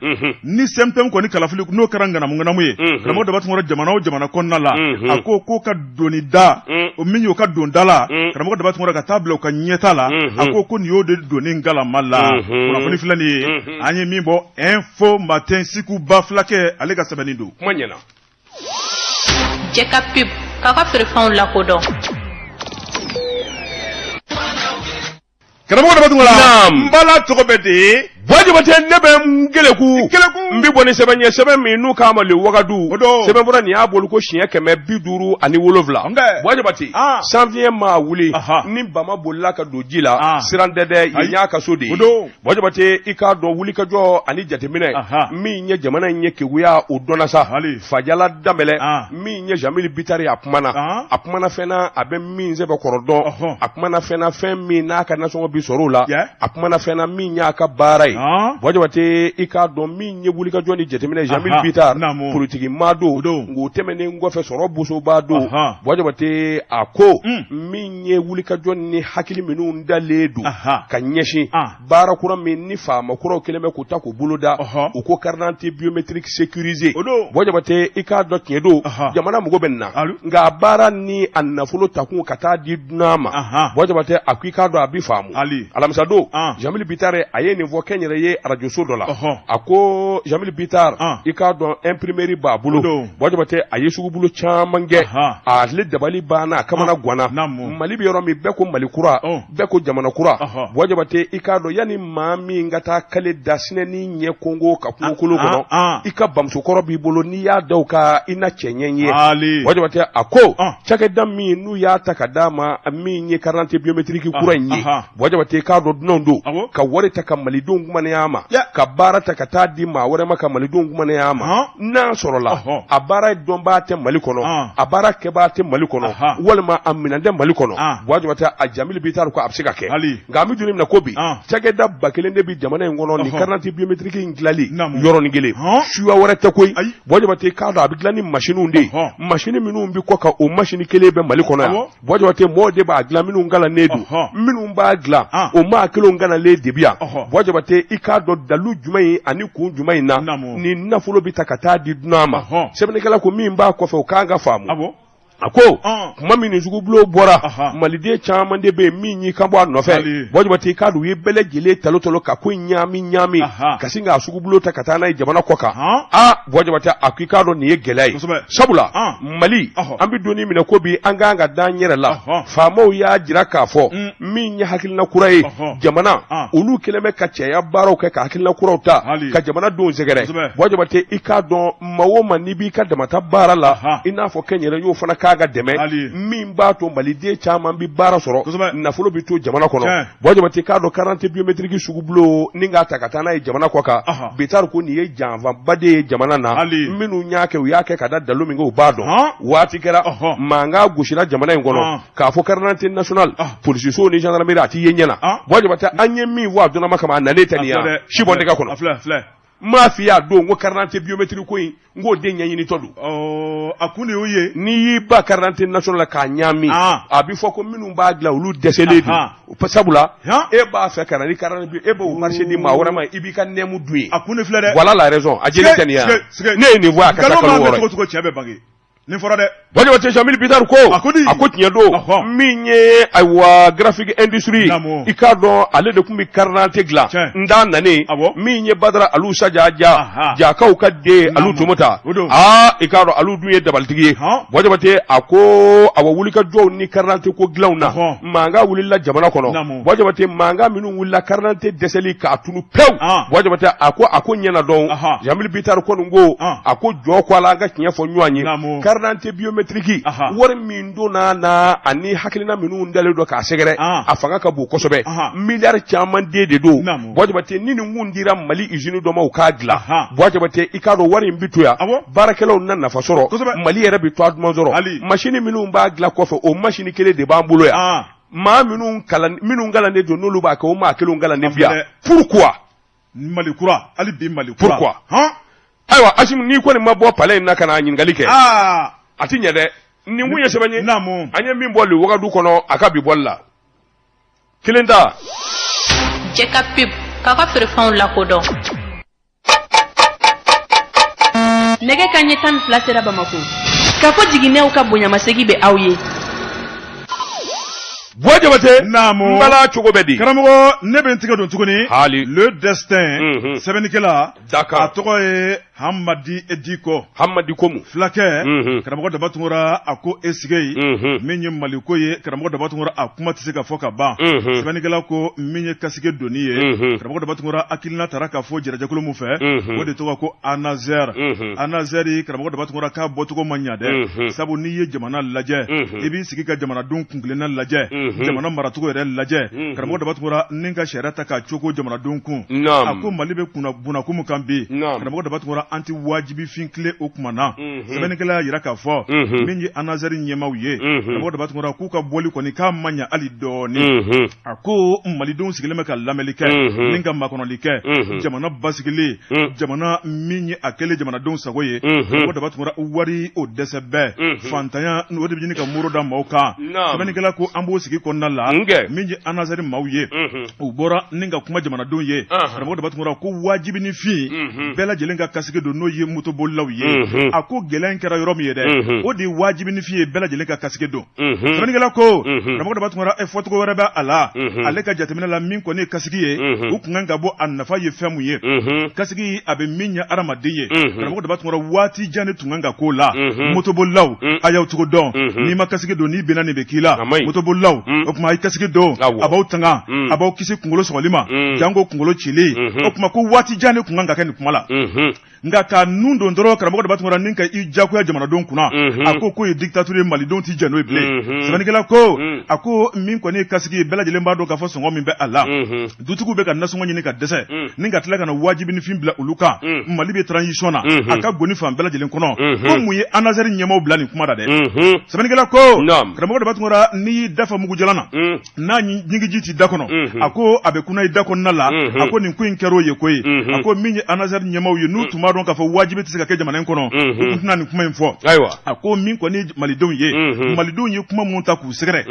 Speaker 2: Ni CNPM kɔni kalafili n'o kɛra ŋanamu ŋanamu ye, karamɔgɔ Daba Tunkara, jamana o jamana kɔnɔna la, a ko k'o ka doni da, o min y'o ka don da la, karamɔgɔ Daba Tunkara, ka taa bila u ka ɲɛta la, a ko nin y'o de doni galama la. Kunnafoni filɛ nin ye, an ye min bɔ Info Matin, Siku Ba Fulakɛ ale ka sɛbɛnni don.
Speaker 1: Kuma ɲɛna.
Speaker 3: Jɛ ka pub k'a ka feerefɛnw lakodɔn.
Speaker 2: Karamɔgɔ Daba Tunkara, n bala tɔgɔ bɛ de ye.
Speaker 1: Buwa Jabate, ne bɛ n keleku n bɛ bɔ ni sɛbɛn ye, sɛbɛn min n'u k'a ma le Wagadu. Sɛbɛnfura nin y'a bolo ko siɲɛ 557. Buwa Jabate, sanfiɲɛ maa wuli ni bama bolila ka don ji la, siran tɛ dɛ, yen y'a ka so de ye. Buwa Jabate, i k'a dɔn wulikajɔ ani jateminɛ min ye jamana in ye keguya, o dɔnna sa. Fajala Danbɛlɛ, min ye Jamili Bitari, a kumana, a kumana fɛn na a bɛ min sɛbɛkɔrɔ dɔn, a kumana fɛn na, fɛn min n'a ka nasɔngɔ bi sɔrɔ o la, a kumana fɛn na min y'a ka baara ye. Buwa Jabate, i k'a dɔn min ye wulikajɔ ni jateminɛ, Jamili Bitari, politiki maa don, nka o tɛmɛnen kɔfɛ sɔrɔ bosoba don. Buwa Jabate, a ko min ye wulikajɔ ni hakili minnu dalen don ka ɲɛsin baara kura min ni faama kuraw kɛlen bɛ k'u ta k'u bolo da, u ko carte d'identité biométrique sécurisée. Buwa Jabate, i k'a dɔn tiɲɛ don, jamana mago bɛ nin na, nka a baara ni a nafolo takun ka taa di dunan ma, Buwa Jabate, a ko i k'a dɔn a bi faamu. Alamisa don, Jamili Bitari a ye nin fɔ kɛ. kɛnyɛrɛye arajoso dɔ la, a ko Jamil Bitar, i k'a dɔn imprimerie b'a bolo. Buwa Jabate, a ye sugubolo caman kɛ, ale dabali banna, a kamana ganna. Mali bɛ yɔrɔ min, bɛɛ ko Mali kura, bɛɛ ko jamana kura. Buwa Jabate, i k'a dɔn yanni maa min ka taa kale da sinɛni ɲɛ kongo ka kungokolo kɔnɔ, i ka bamusokɔrɔ b'i bolo, n'i y'a da o kan i na cɛ ɲɛ ye. Buwa Jabate, a ko cakɛda min n'u y'a ta ka d'a ma, min ye carte d'identité biométrique kura in ye, Buwa Jabate, k'a dɔn dunanw don ka wari ta ka malidenw kumanaya ma, ka baara ta ka taa di maa wɛrɛ ma ka malidenw kumanaya ma. N'a sɔrɔla a baara dɔnbaa tɛ Mali kɔnɔ, a baara kɛbaa tɛ Mali kɔnɔ, walima a minɛn tɛ Mali kɔnɔ, Buwa Jabate, a Jamil Bitar ko a bɛ se ka kɛ. Nka an bɛ don min na ko bi, cakɛda 1000 de bɛ jamana in kɔnɔ nin carte d'identité biométrique in dilanli yɔrɔnin kelen, suya wɛrɛ tɛ koyi. Buwa Jabate, k'a dɔn a bɛ dilan ni masiniw de ye, masini minnu bɛ kɔ kan, o masini kelen bɛ Mali kɔnɔ yan. Buwa Jabate, mɔgɔw de b'a dilan minnu kalannen don, minnu b'a dilan o maa kelenw kalannen de bɛ yan. Buwa Jabate, i k'a dɔn dalu jumɛn ye ani kun jumɛn in na nin nafolo bɛ ta ka taa di dunan ma? Sɛbɛnnikɛla ko min b'a kɔfɛ, o kan ka faamu. A ko tuma min nin sugubulon bɔra, maliden caman de bɛ yen min y'i kan bɔ a nɔfɛ. Buwa Jabate, i k'a dɔn u ye bɛɛ lajɛlen talo talo ka ko in ɲaami ɲaami ka sin k'a sugubulon ta ka taa n'a ye jamana kɔ kan. Aa, Buwa Jabate, a ko i k'a dɔn nin ye gɛlɛya ye, sabula Mali, an bɛ don min na ko bi, an kan ka da an yɛrɛ la. Faamaw y'a jira k'a fɔ min ye hakilina kura ye jamana, olu kɛlen bɛ ka cɛya baaraw kɛ ka hakilina kuraw ta ka jamanadenw sɛgɛrɛ. Buwa Jabate, i k'a dɔn maa o maa n'i b'i ka damata baara la, i n'a fɔ kɛnyɛrɛyew fana k'a ka dɛmɛ min b'a to maliden caman bɛ baara sɔrɔ, nafolo bɛ to jamana kɔnɔ. Buwa Jabate, k'a dɔn carte d'identité biométrique sugubulon ni k'a ta ka taa n'a ye jamana kɔ kan, Bitar ko nin ye janfaba de ye jamana na. Minnu y'a kɛ, u y'a kɛ ka da dalu min kan, u b'a dɔn. Waati kɛra mankan gosira jamana in kɔnɔ k'a fɔ carte d'identité nationale, polisisow ni gendarmerie, a t'i ye ɲɛ na. Buwa Jabate, an ye min fɔ a dɔnnama kama, a nalen tɛ nin ye si bɔ nɛgɛ kɔnɔ. N m'a f'i y'a don ko carte d'identité biométrique ko in, n k'o de ɲɛɲinitɔ
Speaker 2: don. A kun de y'o ye.
Speaker 1: N'i y'i ba carte d'identité nationale la k'a ɲaami, a bɛ fɔ ko minnu b'a dilan, olu dɛsɛlen don, sabula e b'a fɛ ka na ni carte d'identité, e b'o marché di maa wɛrɛ ma, i b'i ka nɛɛmu dun yen.
Speaker 2: A kun de filɛ dɛ.
Speaker 1: Voilà la raison, a jeli tɛ nin ye. Ne ye nin fɔ a ka taa kalo 6 ye.
Speaker 2: Cogo cogo, cɛ bɛ bange nin fɔra dɛ.
Speaker 1: Buwa Jabate, Jamil Bitar ko
Speaker 2: a ko di?
Speaker 1: A ko tiɲɛ don, min ye ayiwa Graphic Industrie, i k'a dɔn ale de tun bɛ carte d'identité dilan. N t'a nanen min ye Badara Alu Sajaja Jakaw ka den Alu Tomota, aa, i k'a dɔn alu dun ye dabalitigi ye. Buwa Jabate, a ko awa wulikajɔw ni carte d'identité ko dilanw na, mankan wulila jamana kɔnɔ. Buwa Jabate, mankan minnu wulila carte d'identité dɛsɛli k'a tunu pewu. Buwa Jabate, a ko a ko ɲɛna dɔn. Jamil Bitar kɔni ko a ko jɔ ko a la, an ka tiɲɛ fɔ ɲɔgɔn ye, carte d'identité biométrique, wari min donna na ani hakilina minnu dalen don k'a sɛgɛrɛ, a fanga ka bon kosɛbɛ, miliyari caman den de don. Buwa Jabate, ni nin kun dira Mali usine dɔ ma u k'a dilan, Buwa Jabate, i k'a dɔn wari in bɛ to yan, baarakɛlaw na nafa sɔrɔ, Mali yɛrɛ bɛ to a duman sɔrɔ. Masini minnu b'a dilan kɔfɛ, o masini kelen de b'an bolo yan. Maa minnu kalan, minnu kalannen don, n'olu b'a kɛ, o maa kelenw kalannen bi yan. Pourquoi?
Speaker 2: Mali kura, hali bi Mali kura.
Speaker 1: Pourquoi? Ayiwa Asimi, n'i kɔni ma bɔ palais in na ka na ɲininkali kɛ, a ti ɲɛ dɛ. Nin kun ye sɛbɛn ye an ye min bɔ le wagadu kɔnɔ a ka bi bɔli la kelen ta.
Speaker 3: Jɛ ka pub k'a ka feerefɛnw lakodɔn.
Speaker 4: Nɛgɛ ka ɲɛ 12 sera Bamako. K'a fɔ jiginɛw ka bonyamasegi bɛ aw ye.
Speaker 1: Buwa Jabate, n bala cogo bɛ di?
Speaker 2: Karamɔgɔ, ne bɛ n tigɛ don tuguni.
Speaker 1: Hali.
Speaker 2: Le Destin. Sɛbɛnnikɛla.
Speaker 1: Dakan.
Speaker 2: A tɔgɔ ye Hamadi Diko.
Speaker 1: Hamadi Komu.
Speaker 2: Fulakɛ. Karamɔgɔ Daba Tunkara, a ko e sigi yen. Min ye Maliko ye, karamɔgɔ Daba Tunkara, a kuma tɛ se ka fɔ ka ban. Sɛbɛnnikɛla ko min ye kasike donni ye. Karamɔgɔ Daba Tunkara, hakilina taara ka fɔ jɛrɛjɛkulu min fɛ, o de tɔgɔ ko ANASER. ANASER, karamɔgɔ Daba Tunkara, k'a bɔcogo ma ɲa dɛ. Sabu n'i ye jamana lajɛ, i b'i sigi ka jamanadenw kuntilenna lajɛ, jamana maracogo yɛrɛ lajɛ, karamɔgɔ Daba Tunkara, ni ka sariya ta k'a cogo jamanadenw kun. A ko Mali bɛ kunna bunakun min kan bi, karamɔgɔ Daba Tunkara, an tɛ wajibifin tile o kuma na. Sɛbɛnnikɛla y'a jira k'a fɔ min ye ANASER ɲɛmaaw ye, karamɔgɔ Daba Tunkara, k'u ka bɔli kɔni k'a ma ɲa hali dɔɔnin. A ko malidenw sigilen bɛ ka lamɛnli kɛ ni ka makɔnɔli kɛ jamana basigilen, jamana min ye a kɛlen jamanadenw sago ye. Karamɔgɔ Daba Tunkara, wari o dɛsɛ bɛɛ, fantanya o de bɛ ɲini ka muru da maaw kan. Sɛbɛnnikɛla ko an b'o sigi sigi kɔnɔna la min ye ANASER maaw ye u bɔra ni ka kuma jamanadenw ye karamɔgɔ Daba Tunkara ko wajibi ni fin bɛɛ lajɛlen ka kasigi don n'o ye motobolilaw ye a ko gɛlɛya in kɛra yɔrɔ min ye dɛ o de ye wajibi ni fin ye bɛɛ lajɛlen ka kasigi don sɛbɛnnikɛla ko karamɔgɔ Daba Tunkara e fɔcogo wɛrɛ bɛ a la ale ka jateminɛ la min kɔni ye kasigi ye u kun kan ka bɔ a nafa ye fɛn mun ye kasigi a bɛ min ɲɛ adamaden ye karamɔgɔ Daba Tunkara waati jan de tun kan ka k'o la motobolilaw a y'aw cogo dɔn n'i ma kasigi don n'i binna nin bɛ k'i la motobolilaw o tuma a ye kasigi don a b'aw tanga a b'aw kisi kunkolo sɔgɔli ma janko kunkolo cili o tuma ko waati jan de tun kan ka kɛ nin kuma la nka ka nun don dɔrɔn karamɔgɔ Daba Tunkara ni ka i jagoya jamanadenw kunna a ko k'o ye dictature ye malidenw tɛ jɛn n'o ye bilen sɛbɛnnikɛla ko a ko min kɔni ye kasigi ye bɛɛ lajɛlen b'a dɔn k'a fɔ sɔngɔ min bɛ a la dutigiw bɛ ka nasɔngɔ ɲini ka dɛsɛ ni ka tila ka na wajibinifin bila olu kan Mali bɛ transition na a ka goni fan bɛɛ lajɛlen kɔnɔ ko mun ye ANASER ɲɛmaaw bila nin kuma da dɛ sɛbɛnnikɛla ko karamɔgɔ Daba Tunkara n'i y'i da fa mugujalan na n'a ɲigiji t'i da kɔnɔ a ko a bɛ kuna i da kɔnɔna la a ko nin ko in kɛra o ye koyi a ko min ye ANASER ɲɛmaaw ye n'u tun b'a dɔn k'a fɔ wajibi tɛ se ka kɛ jamana in kɔnɔ u tun tɛna nin kuma in fɔ ayiwa a ko min kɔni malidenw ye malidenw ye kuma minnu ta k'u sɛgɛrɛ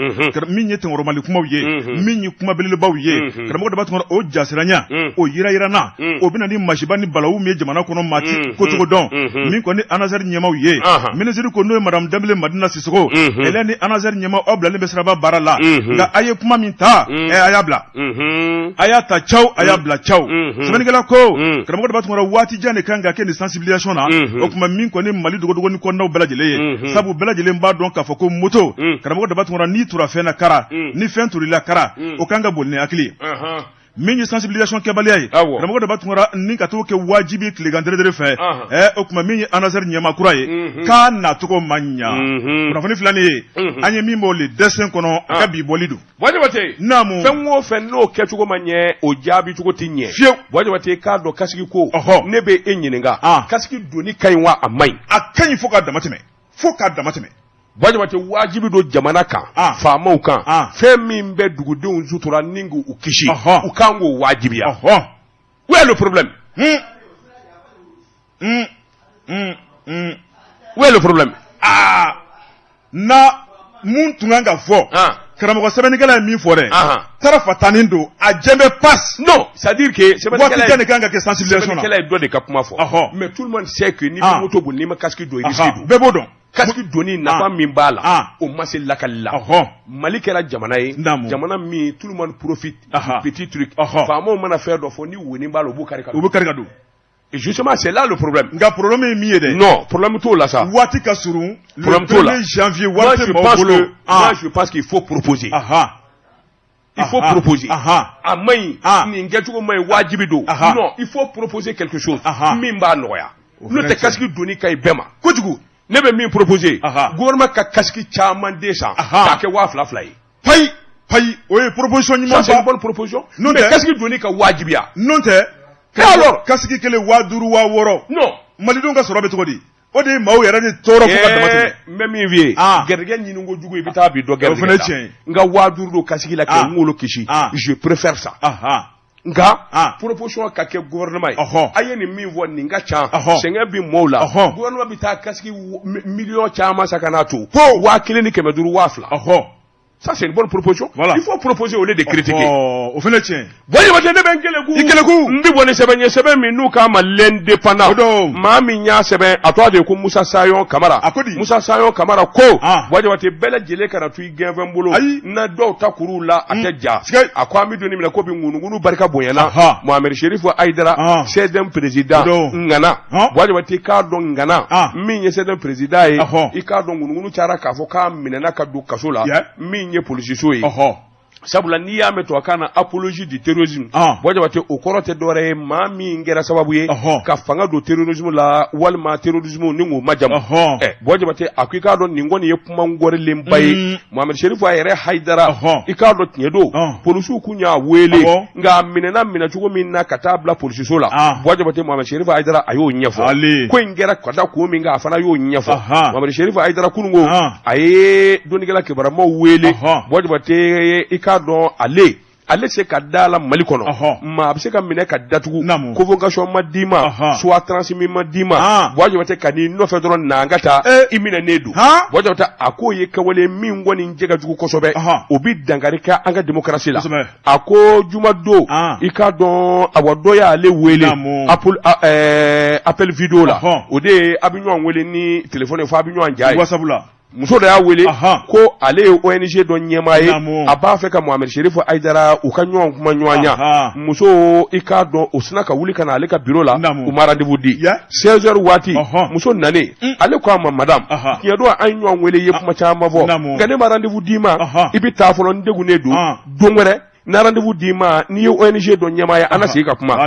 Speaker 2: min ye tɛnkɔrɔmali kumaw ye min ye kuma belebelebaw ye karamɔgɔ Daba Tunkara o jasiranya o yirayiranna o bɛ na ni masiba ni balawu min ye jamana kɔnɔ maa ti kocogo dɔn min kɔni ANASER ɲɛmaaw ye minisiri ko n'o ye madame Danbele Madina Sisoko ele ni ANASER ɲɛmaa aw bilalen bɛ siraba baara la nka a ye kuma min ta a y'a bila a y'a ta caw a y'a bila caw sɛbɛnnikɛla ko karamɔgɔ Daba Tunkara waati jan de kan ka kɛ nin sensibilisation na o tuma min kɔni Mali dogodogonin kɔnɔnaw bɛɛ lajɛlen ye sabu bɛɛ lajɛlen b'a dɔn k'a fɔ ko moto karamɔgɔ Daba Tunkara n'i tura fɛn na kara ni fɛn turila kara o kan ka boli ni hakili ye min ye sensibilisation kɛbaliya ye karamɔgɔ Daba Tunkara ni ka t'o kɛ wajibi tilegan deredere fɛ o tuma min ye ANASER ɲɛmaa kura ye k'a nacogo ma ɲa kunnafoni filɛ nin ye an ye min bɔ Le Destin kɔnɔ a ka bi bɔli don
Speaker 1: Buwa Jabate
Speaker 2: naamu
Speaker 1: fɛn o fɛn n'o kɛcogo ma ɲɛ o jaabi cogo tɛ ɲɛ
Speaker 2: fiyewu
Speaker 1: Buwa Jabate k'a dɔn kasigi ko
Speaker 2: ɔhɔ
Speaker 1: ne bɛ e ɲininka kasigi donni ka ɲi wa a man ɲi
Speaker 2: a ka ɲi fo k'a dama tɛmɛ fo k'a dama tɛmɛ
Speaker 1: Buwa Jabate wajibi don jamana kan faamaw kan fɛn min bɛ dugudenw sutura ni k'u kisi u kan k'o wajibiya où est le problème où est le problème
Speaker 2: aa na mun tun kan ka fɔ karamɔgɔ sɛbɛnnikɛla ye min fɔ dɛ tarafatanin don a jɛn bɛ pas
Speaker 1: non c'est à dire que
Speaker 2: waati jan de kan ka kɛ sensibilisation na
Speaker 1: sɛbɛnnikɛla ye dɔ de ka kuma fɔ mais tout le monde sait que n'i bɛ moto boli n'i ma casque don i risque don
Speaker 2: bɛɛ b'o dɔn
Speaker 1: casque donni nafa min b'a la o ma se lakali la Mali kɛra jamana ye jamana min tout le monde profite du petit truc faamaw mana fɛn dɔ fɔ ni wonin b'a la u b'u kari ka don
Speaker 2: u b'u kari ka don
Speaker 1: et justement c'est là le problème
Speaker 2: nka problème ye min ye dɛ
Speaker 1: non problème t'o la sa
Speaker 2: waati ka surun
Speaker 1: problème t'o la
Speaker 2: le 1er janvier waati tɛ maaw bolo
Speaker 1: moi je pense qu'il faut proposer il faut proposer a man ɲi nin kɛcogo man ɲi wajibi don non il faut proposer quelque chose min b'a nɔgɔya n'o tɛ casque donni ka ɲi bɛɛ ma
Speaker 2: kojugu
Speaker 1: ne bɛ min proposer gouvernement ka casque caman den san k'a kɛ 2000 2000 ye
Speaker 2: payi payi o ye proposition ɲuman
Speaker 1: ça c'est une bonne proposition
Speaker 2: n'o
Speaker 1: tɛ casque donni ka wajibiya
Speaker 2: n'o tɛ
Speaker 1: alors
Speaker 2: casque kelen 5000 6000
Speaker 1: non
Speaker 2: malidenw ka sɔrɔ bɛ cogo di o de ye maaw yɛrɛ de tɔɔrɔ fo ka dama tɛmɛ
Speaker 1: n bɛ min f'i ye garijɛgɛ ɲini kojugu i bɛ taa bi dɔ garijɛgɛ
Speaker 2: o fana ye tiɲɛ ye
Speaker 1: n ka 5000 don casque la k'i kunkolo kisi je préfère ça nka proposition ka kɛ gouvernement ye a ye nin min fɔ nin ka ca sɛgɛn bɛ maaw la gouvernement bɛ taa casque miliyɔn caman san ka n'a to 1500 2000 ça c'est une bonne proposition
Speaker 2: voilà.
Speaker 1: Il faut proposer au lieu de critiquer
Speaker 2: o fana tiɲɛ
Speaker 1: Buwa Jabate ne bɛ n keleku
Speaker 2: i keleku
Speaker 1: n bɛ bɔ ni sɛbɛn ye sɛbɛn min n'u k'a ma l'indépendant
Speaker 2: o don
Speaker 1: maa min y'a sɛbɛn a tɔgɔ de ye ko Musa Sayɔn Kamara
Speaker 2: a ko di
Speaker 1: Musa Sayɔn Kamara ko Buwa Jabate bɛɛ lajɛlen kana to i gɛnfɛn bolo
Speaker 2: ayi
Speaker 1: na dɔw ta kuruw la a tɛ ja a ko an bɛ don min na ko bi ŋunuŋunu barika bonyana Mohamed Chérif Haïdara CDM président ŋana Buwa Jabate k'a dɔn ŋana min ye CDM président ye i k'a dɔn ŋunuŋunu cayara k'a fɔ k'a minɛna ka don kaso la min ye polisiso ye sabula n'i y'a mɛn tubabukan na apologie du terrorisme Buwa Jabate o kɔrɔ tɛ dɔwɛrɛ ye maa min kɛra sababu ye ka fanga don terrorisme la walima terrorisme ni k'o majamu Buwa Jabate a ko i k'a dɔn nin kɔni ye kuma ngɔrilenba ye Mohamed Chérif a yɛrɛ Haïdara i k'a dɔn tiɲɛ don polisiw kun y'a wele nka a minɛna minɛ cogo min na ka taa bila polisiso la Buwa Jabate Mohamed Chérif Haïdara a y'o ɲɛfɔ ko in kɛra ka da kun min kan a fana y'o ɲɛfɔ Mohamed Chérif Haïdara kununko a ye dɔnnikɛla kibaramaw wele Buwa Jabate i k'a dɔn ale Ale se ka da la Mali kɔnɔ, maa bɛ se ka minɛ ka datugu, convocation ma d'i ma, soit transmis ma d'i ma, Buwa Jabate ka n'i nɔfɛ dɔrɔn na an ka taa, i minɛnen don. Buwa Jabate a k'o ye kɛwale min kɔni cɛ ka jugu kosɛbɛ, o bɛ dankari kɛ an ka démocratie la. A ko jumadon, i k'a dɔn, awa dɔ y'ale wele appel vidéo la, o de ye a bɛ ɲɔgɔn wele ni téléphone ye fo a bɛ ɲɔgɔn ja ye.
Speaker 2: WhatsApp la.
Speaker 1: Muso dɔ y'a wele ko ale ye ONG dɔ ɲɛmaa ye, a b'a fɛ ka Mohamed Chérif Haïdara u ka ɲɔgɔn kuma ɲɔgɔnya. Muso, i k'a dɔn, o sinna ka wuli ka na ale ka bureau la, u ma rendez-vous di. 16 heures waati, muso nanen, ale ko a ma: madame, tiɲɛ don, an ye ɲɔgɔn wele, i ye kuma caman fɔ, nka ne ma rendez-vous d'i ma, i bɛ taa fɔlɔ, n degunnen don. Don wɛrɛ na rendez-vous d'i ma, n'i ye ONG dɔ ɲɛmaa ye, an na segin ka kuma.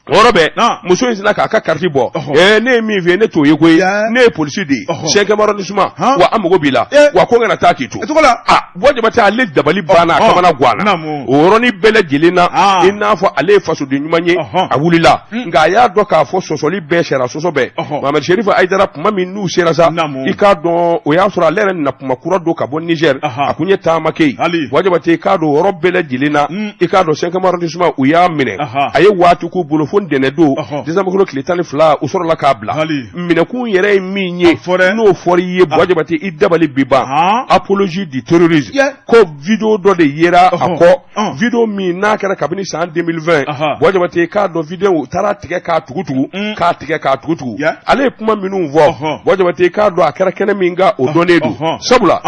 Speaker 1: O yɔrɔ bɛɛ, muso in sinna k'a ka carte bɔ. Ɛɛ, ne ye min f'i ye, ne t'o ye koyi, ne ye polisi de ye, 5e arrondissement, wa an mago b'i la, wa ko n kana taa k'i to. Aa, Buwa Jabate ale dabali banna, a kamana ganna. O yɔrɔnin bɛɛ lajɛlen na, i n'a fɔ ale ye fasoden ɲuman ye, a wulila, nka a y'a dɔn k'a fɔ sɔsɔli bɛɛ, sariya sɔsɔ bɛɛ. Mohamed Chérif Haïdara, kuma min n'u sera sa, i k'a dɔn, o y'a sɔrɔ ale yɛrɛ na kuma kura don ka bɔ Niger, a kun ye taama kɛ yen. Buwa Jabate, i k'a dɔn, o yɔrɔ bɛɛ lajɛlen na, i k'a dɔn, 5e arrondissement, u y'a minɛ, a ye waati k'u bolo fo ntɛnɛn don, décembre kalo tile 12, u sɔrɔla k'a bila. Minɛkun yɛrɛ ye min ye, n'o fɔra i ye, Buwa Jabate, i dabali bi ban. Apologie du terrorisme, ko vidéo dɔ de yera a kɔ, vidéo min n'a kɛra kabini san 2020. Buwa Jabate, i k'a dɔn, vidéo u taara tigɛ k'a tugutugu, k'a tigɛ k'a tugutugu. Ale ye kuma minnu fɔ, Buwa Jabate, i k'a dɔn, a kɛra kɛnɛ min kan, o dɔnnen don, sabula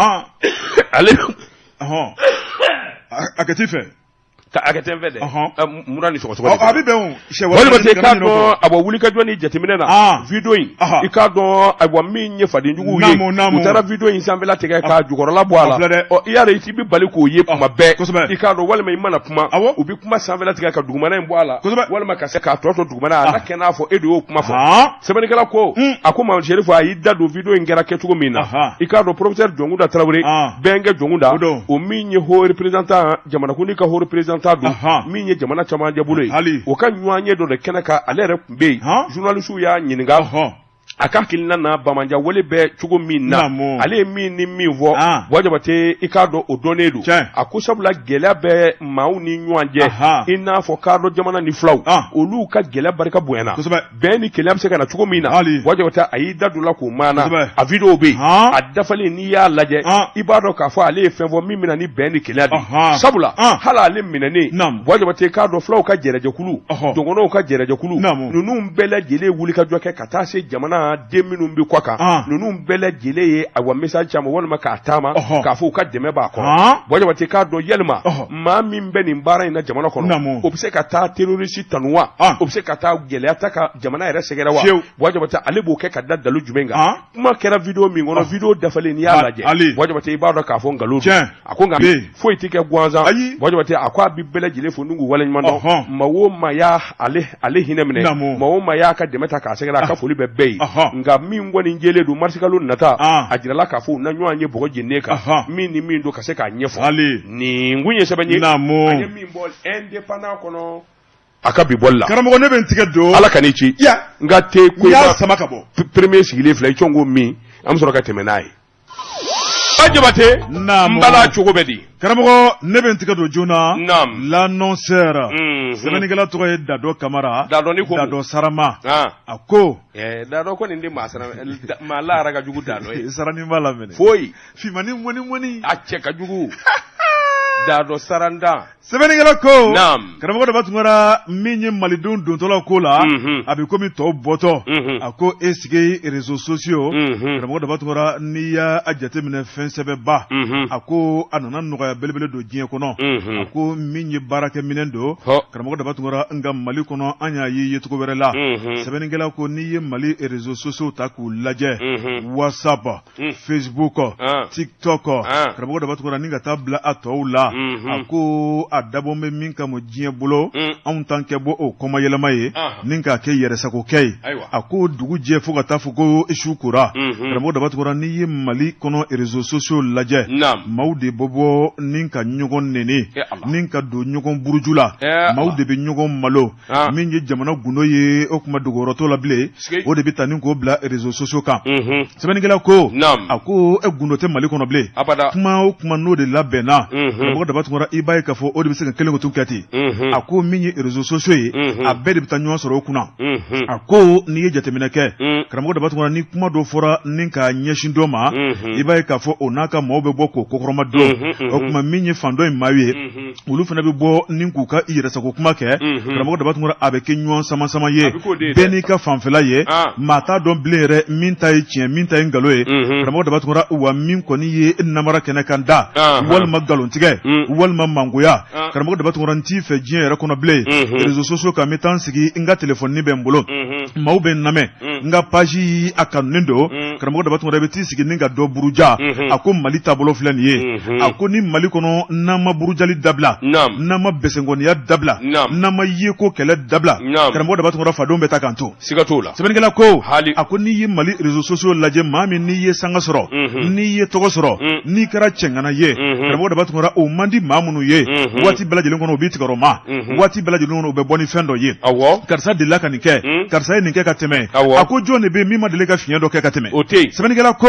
Speaker 1: ale
Speaker 2: a kɛ t'i fɛ.
Speaker 1: Ka a kɛ tɛ n fɛ dɛ, mura ni sɔgɔsɔgɔ.
Speaker 2: A bɛ bɛn o.
Speaker 1: Buwa Jabate, i k'a dɔn, a bɔ wulikajɔ ni jateminɛ na, vidéo in, i k'a dɔn, ayiwa, min ye fadenjuguw ye, u taara vidéo in sanfɛla tigɛ k'a jukɔrɔla bɔ a la. Ɔ, i y'a dɔn, i bɛ bali k'o ye kuma bɛɛ, i k'a dɔn, walima i mana kuma, u bɛ kuma sanfɛla tigɛ ka dugumana in bɔ a la, walima ka se k'a tɔ to dugumana, a na kɛ n'a fɔ e de y'o kuma fɔ. Sɛbɛnnikɛla ko, a ko Mohamed Chérif a y'i da don vidéo in kɛra kɛcogo min na. I k'a dɔn, professeur Jɔnkunda Tarawele, bɛnkɛ Jɔnkunda, o min ye haut représentant, jamanakuntigi ka haut représentant don, min ye jamana camancɛ bolo ye, o ka ɲɔgɔn ye dɔ de kɛnɛ kan, ale yɛrɛ tun bɛ yen. Journaliste y'a ɲininka a ka hakilina na bamanja wale bɛ cogo min na, ale ye min ni min fɔ. Buwa Jabate, i k'a dɔn, o dɔnnen don. A ko sabula gɛlɛya bɛ maaw ni ɲɔgɔn cɛ, i n'a fɔ kadɔ jamana ni fulaw, olu ka gɛlɛya barika bonyana, bɛn ni kelenya bɛ se ka na cogo min na. Buwa Jabate a y'i da don la k'o maana. A vidéo bɛ yen, a dafalen, n'i y'a lajɛ, i b'a dɔn k'a fɔ ale ye fɛn fɔ min bɛna ni bɛn ni kelenya de ye, sabula hali ale minɛnen, Buwa Jabate, k'a dɔn, fulaw ka jɛrɛjɛkulu, dɔgɔnɔw ka jɛrɛjɛkulu, ninnu bɛɛ lajɛlen wuli ka jɔ kɛ ka taa se jamana den minnu bɛ kɔ kan, ninnu bɛɛ lajɛlen ye ayiwa message caman walima k'a taama k'a fɔ u ka dɛmɛ b'a kɔrɔ. Buwa Jabate, k'a dɔn, yalima maa min bɛ nin baara in na jamana kɔnɔ, o bɛ se ka taa terroriste tanu wa? O bɛ se ka taa gɛlɛya ta ka jamana yɛrɛ sɛgɛrɛ wa? Buwa Jabate, ale b'o kɛ ka da dalu jumɛn kan? Kuma kɛra vidéo min kɔnɔ, vidéo dafalen, n'i y'a lajɛ, Buwa Jabate, i b'a dɔn k'a fɔ nkalon don. A ko nka foyi tɛ kɛ gansan. Buwa Jabate a ko a bɛ bɛɛ lajɛlen fo n'u k'u waleɲuman dɔn. Maa o maa y'a ale hinɛ minɛ, maa o maa y'a ka dɛmɛ ta k'a sɛgɛrɛ, a ka foli bɛ bɛɛ ye. Nka min kɔni jɛlen don, marisikalo nata, a jirala k'a fɔ u na ɲɔgɔn ye bɔgɔ jeninen kan, min ni min don, ka se k'a ɲɛfɔ. Nin kun ye sɛbɛn ye an ye min bɔ Indépendant kɔnɔ a ka bi bɔli la.
Speaker 2: Karamɔgɔ, ne bɛ n tigɛ don.
Speaker 1: Ala kan'i ci. N ka te ko
Speaker 2: i y'a sama ka bɔ.
Speaker 1: Premier sigilen filɛ, i cɔn ko min, an bɛ sɔrɔ ka tɛmɛ n'a ye. Ba Jabate, n bala cogo bɛ di?
Speaker 2: Karamɔgɔ, ne bɛ n tigɛ don joona.
Speaker 1: Naamu.
Speaker 2: L'annonceur. Sɛbɛnnikɛla tɔgɔ ye Dadɔ Kamara.
Speaker 1: Dadɔ ni ko.
Speaker 2: Dadɔ Sarama. A ko.
Speaker 1: Ɛɛ, Dadɔ ko nin tɛ maa sara, maa lahara ka jugu Dadɔ ye.
Speaker 2: Saranin b'a la minɛ.
Speaker 1: Foyi.
Speaker 2: Finmani mɔni mɔni.
Speaker 1: A cɛ ka jugu. Dadɔ sarandan.
Speaker 2: Sɛbɛnnikɛla ko.
Speaker 1: Naamu.
Speaker 2: Karamɔgɔ Daba Tunkara, min ye malidenw dontɔla ko la. A bɛ komi tɔw bɔtɔ. A ko est-ce que réseaux sociaux. Karamɔgɔ Daba Tunkara, n'i y'a jateminɛ fɛn sɛbɛnba. A ko a nana nɔgɔya belebele don diɲɛ kɔnɔ. A ko min ye baarakɛminɛn don. Karamɔgɔ Daba Tunkara, nka Mali kɔnɔ, an y'a ye yecogo wɛrɛ la. Sɛbɛnnikɛla ko n'i ye Mali réseaux sociaux ta k'u lajɛ. WhatsApp. Facebook, TikTok, karamɔgɔ Daba Tunkara, ni ka taa bila a tɔw la. A ko a dabɔ bɛ min kama diɲɛ bolo, anw t'an kɛ bɔ o kɔmayɛlɛma ye ni k'a kɛ yɛrɛsagokɛ ye. A ko dugu jɛ fo ka taa fɔ ko su kora, karamɔgɔ Daba Tunkara, n'i ye Mali kɔnɔ réseaux sociaux lajɛ, maaw de bɔ bɔ ni ka ɲɔgɔn neni, ni ka don ɲɔgɔn buruju la, maaw de bɛ ɲɔgɔn malo. Min ye jamana gundo ye, o kuma dogoyɔrɔ t'o la bilen, o de bɛ taa ni k'o bila réseaux sociaux kan. Sɛbɛnnikɛla ko, a ko e gundo tɛ Mali kɔnɔ bilen, kuma o kuma n'o de labɛnna. Karamɔgɔ Daba Tunkara, i b'a ye k'a fɔ o de bɛ se ka kelen tun kɛ ten. A ko min ye réseaux sociaux ye, a bɛɛ de bɛ taa ɲɔgɔn sɔrɔ o kunna. A ko n'i ye jateminɛ kɛ, karamɔgɔ Daba Tunkara, ni kuma dɔ fɔra ni ka ɲɛsin dɔ ma, i b'a ye k'a fɔ o n'a ka maaw bɛ bɔ k'o kɔkɔrɔma don. O tuma min ye fan dɔ in maa ye, olu fana bɛ bɔ ni k'u ka yɛrɛsago kuma kɛ. Karamɔgɔ Daba Tunkara, a bɛ kɛ ɲɔgɔn sama sama ye, bɛɛ n'i ka fanfɛla ye. Maa t'a dɔn bilen yɛrɛ min ta ye tiɲɛ, min ta ye nkalon ye. Karamɔgɔ Daba Tunkara, wa min kɔni ye namara kɛnɛ kan da, walima nkalontigɛ, walima mangoya, karamɔgɔ Daba Tunkara, n t'i fɛ diɲɛ yɛrɛ kɔnɔ bilen. Réseaux sociaux kan, n bɛ taa n sigi, n ka telefɔni bɛ n bolo, maaw bɛ n lamɛn, n ka page a kanunen don. Karamɔgɔ Daba Tunkara, i bɛ t'i sigi ni ka dɔ buruja. A ko Mali taabolo filɛ nin ye. A ko ni Mali kɔnɔ n'an ma burujali dabila, n'an ma besengɔniya dabila, n'an ma yeko kɛlɛ dabila, karamɔgɔ Daba Tunkara, fadenw bɛ taa k'an to.
Speaker 1: Siga t'o la.
Speaker 2: Sɛbɛnnikɛla ko, a ko n'i ye Mali réseaux sociaux lajɛ, maa min n'i ye sanga sɔrɔ, n'i ye tɔgɔ sɔrɔ, n'i kɛra cɛŋana ye, karamɔgɔ Daba Tunkara, o man di maa minnu ye, waati bɛɛ lajɛlen kɔnɔ u b'i tigɛrɔ ma, waati bɛɛ lajɛlen kɔnɔ u bɛ bɔ ni fɛn dɔ ye. Karisa delila ka nin kɛ, karisa ye nin kɛ ka tɛmɛ. A ko jɔn de bɛ min ma deli ka fiɲɛ dɔ kɛ ka tɛmɛ?
Speaker 1: O tɛ yen.
Speaker 2: Sɛbɛnnikɛla ko,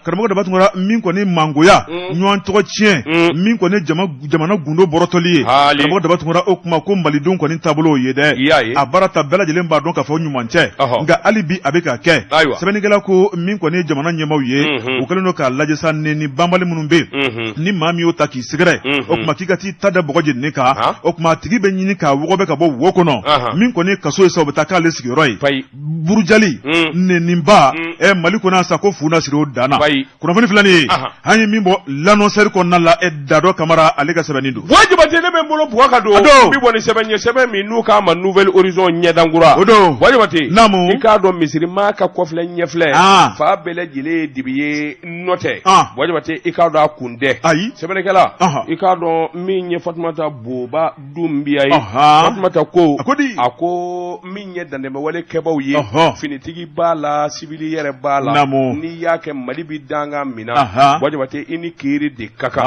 Speaker 2: karamɔgɔ Daba Tunkara, min kɔni mangoya, ɲɔgɔn tɔgɔ tiɲɛ, min kɔni jamana gundo bɔrɔtɔli ye, karamɔgɔ Daba Tunkara, o kuma ko malidenw kɔni taabolo ye dɛ. A baara ta bɛɛ lajɛlen b'a dɔn k'a fɔ ɲuman tɛ, nka hali bi a bɛ ka kɛ. Sɛbɛnnikɛla ko min kɔni ye jamana ɲɛmaaw ye, u kɛlen don k'a lajɛ sa, neni banbali minnu bɛ yen, ni maa min y'o ta k'i sɛgɛrɛ, o tuma k'i ka t'i ta da bɔgɔ jeninen kan, o tuma a tigi bɛ ɲini k'a wɔgɔbɛ ka bɔ wo kɔnɔ. Min kɔni ye kaso ye sa, o bɛ taa k'ale sigiyɔrɔ ye. Burujali, neniba, ɛ Mali kɔnɔ sa, ko fu na siri o dan na. Kunnafoni filɛ nin ye, an ye min bɔ L'Annonceur kɔnɔna la, ɛ Dadɔ Kamara, ale ka sɛbɛnni don.
Speaker 1: Buwa Jabate, ne bɛ n bolo bugɔ ka don.
Speaker 2: A don.
Speaker 1: N bɛ bɔ ni sɛbɛn ye, sɛbɛn min n'u k'a ma Nouvel Horizon, ɲɛdankura.
Speaker 2: O don.
Speaker 1: Buwa Jabate.
Speaker 2: Naamu.
Speaker 1: I k'a dɔn misirima ka kɔfilɛ ɲɛfilɛ. Fa bɛɛ lajɛlen ye dibi ye, nɔ tɛ. Buwa Jabate, i k'a dɔn a kun tɛ.
Speaker 2: Ayi.
Speaker 1: Sɛbɛnnikɛla. I k'a dɔn min ye Fatumata Boba Dunbiya ye. Fatumata ko.
Speaker 2: A ko di?
Speaker 1: A ko min ye dantɛmɛwale kɛbaw ye. Finitigi b'a la, sibili yɛrɛ b'a la.
Speaker 2: Naamu.
Speaker 1: N'i y'a kɛ Mali bi dankan min na. Buwa Jabate, i ni kiiri de ka kan.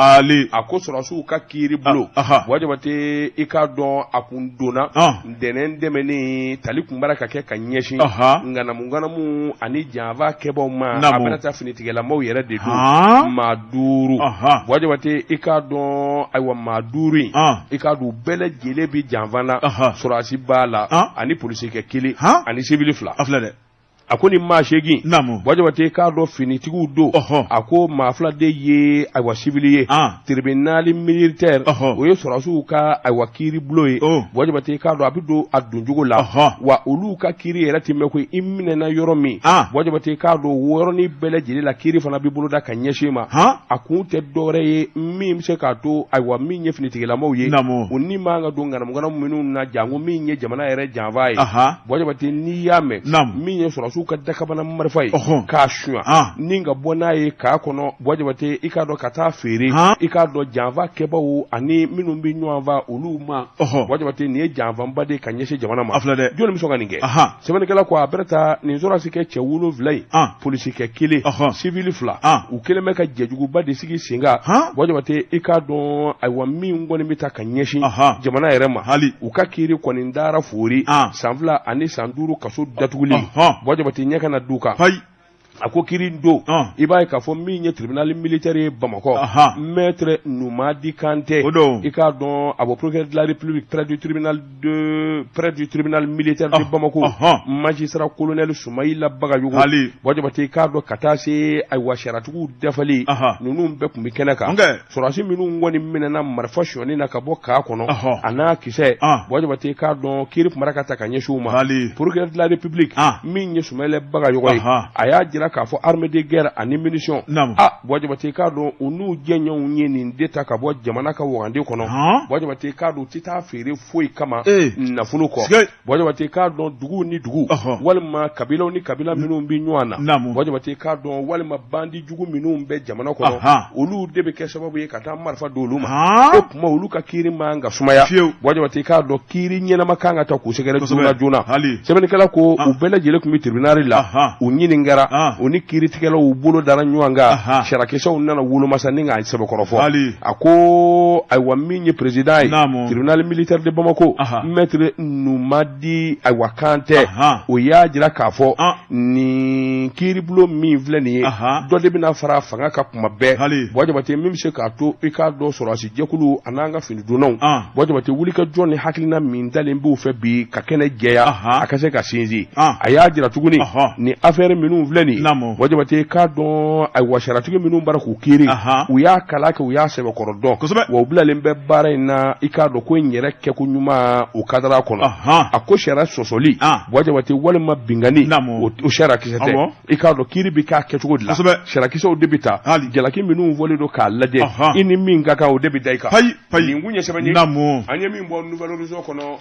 Speaker 1: A ko sɔrɔdasiw ka kiiri bulon. Buwa Jabate, i k'a dɔn a kun donna. Ntɛnɛn tɛmɛnen, tali kun bara ka kɛ ka ɲɛsin ŋanamu ŋanamu ani janfa kɛbaw ma. A bɛna taa finitigilamaw yɛrɛ de don, maa duuru. Buwa Jabate, i k'a dɔn, ayiwa, maa duuru in, i k'a dɔn u bɛɛ lajɛlen bɛ janfa na. Sɔrɔdasi b'a la, ani polisikɛ kelen, ani sibili fila.
Speaker 2: A filɛ dɛ.
Speaker 1: A ko ni maa seegin,
Speaker 2: Naamu.
Speaker 1: Buwa Jabate, i k'a dɔn finitigiw don. A ko maa fila de ye, ayiwa, sibili ye. Tribunal militaire, o ye sɔrɔdasiw ka, ayiwa, kiiri bulon ye. Buwa Jabate, i k'a dɔn a bɛ don a doncogo la. Wa olu ka kiiri yɛrɛ tɛ mɛn koyi. I minɛna yɔrɔ min, Buwa Jabate, i k'a dɔn o yɔrɔnin bɛɛ lajɛlen la kiiri fana bɛ boloda ka ɲɛsin ma. A kun tɛ dɔwɛrɛ ye min bɛ se k'a to, ayiwa, min ye finitigilamaw ye, u ni man ka don ŋanamuŋanamu minnu na, janko min ye jamana yɛrɛ janfa ye. Buwa Jabate, n'i y'a mɛn min ye sɔrɔdasiw ka dakabana marifa ye k'a sunya ni ka bɔ n'a ye k'a kɔnɔ, Buwa Jabate, i k'a dɔn ka taa feere, i k'a dɔn janfa kɛbaw ani minnu bɛ ɲɔgɔn fa olu ma, Buwa Jabate, nin ye janfanba de ye ka ɲɛsin jamana ma. Jɔnni bɛ sɔn ka nin kɛ? Sɛbɛnnikɛla ko a bɛna taa nin sɔrɔdasikɛ cɛ wolonwula in, polisikɛ kelen, sivili fila, u kɛlen bɛ ka jɛjuguba de sigi sen kan. Buwa Jabate, i k'a dɔn, ayiwa, min kɔni bɛ taa ka ɲɛsin jamana yɛrɛ ma, u ka kiiri kɔni dara foori san 2 ani san 5 kaso datuguli. Buwa Jabate, ɲɛ kana d'u kan. A ko kiiri don, i b'a ye k'a fɔ min ye tribunal militaire ye Bamakɔ, maître Numadi Kante, i k'a dɔn a bɔ procureur de la République près du tribunal de près du tribunal militaire de Bamako, magistrat colonel Sumayila Bagayogo. Buwa Jabate, i k'a dɔn ka taa se, ayiwa, sariyatigiw dafali ninnu bɛɛ tun bɛ kɛnɛ kan. Sɔrɔdasi minnu kɔni minɛna marifa sonyani na ka bɔ kaa kɔnɔ a n'a kisɛ, Buwa Jabate, i k'a dɔn kiiri tun bara ka ta ka ɲɛsin u ma. Procureur de la République min ye Sumayila Bagayogo ye, a y'a jira k'a fɔ arme de guerre ani munition, a Buwa Jabate, i k'a dɔn u n'u jɛɲɔgɔnw ye nin de ta ka bɔ jamana ka wagande kɔnɔ. Buwa Jabate, i k'a dɔn u tɛ taa feere foyi kama nafolo kɔ. Buwa Jabate, i k'a dɔn dugu ni dugu, walima kabilaw ni kabila minnu bɛ ɲɔgɔn na, Buwa Jabate, i k'a dɔn walima bandi jugu minnu bɛ jamana kɔnɔ, olu de bɛ kɛ sababu ye ka taa marifa d'olu ma. O tuma olu ka kiiri man ka sumaya. Buwa Jabate, i k'a dɔn kiiri ɲɛnama kan ka ta k'u sɛgɛrɛ joona joona. Sɛbɛnnikɛla ko u bɛɛ lajɛlen tun bɛ tribunal la, u ɲininkara. U ni kiiritigɛlaw bolo dara ɲɔgɔn kan, sariyakisɛw nana wolomasa ni k'a sɛbɛkɔrɔ fɔ. A ko ayiwa, min ye président ye tribunal militaire de Bamako, maître Numadi ayiwa Kantɛ, o y'a jira k'a fɔ nin kiiribulon min filɛ nin ye, dɔ de bɛna fara fanga kan kuma bɛɛ, Buwa Jabate, min bɛ se k'a to i k'a dɔn sɔrɔdasi jɛkulu an'an ka finidonnaw, Buwa Jabate, wulikajɔ ni hakilina min dalen b'u fɛ bi ka kɛnɛ jɛya, a ka se ka sinsin. A y'a jira tuguni, ni affaire minnu filɛ nin ye, Buwa Jabate, k'a dɔn ayiwa, sariyatigi minnu bara k'u kiiri, u y'a kalan kɛ, u y'a sɛbɛkɔrɔ dɔn, wa u bilalen bɛ baara in na, i k'a dɔn ko in yɛrɛ kɛko ɲuman o kadara kɔnɔ. A ko sariya sɔsɔli, Buwa Jabate, walima binkanni, o sariya kisɛ tɛ. I k'a dɔn kiiri bɛ k'a kɛcogo de la, sariyakisɛw de bɛ ta, jalaki minnu fɔlen don k'a lajɛ, i ni min ka kan, o de bɛ da i kan. Nin kun ye sɛbɛn ye an ye min bɔ Nouvel Horizon kɔnɔ.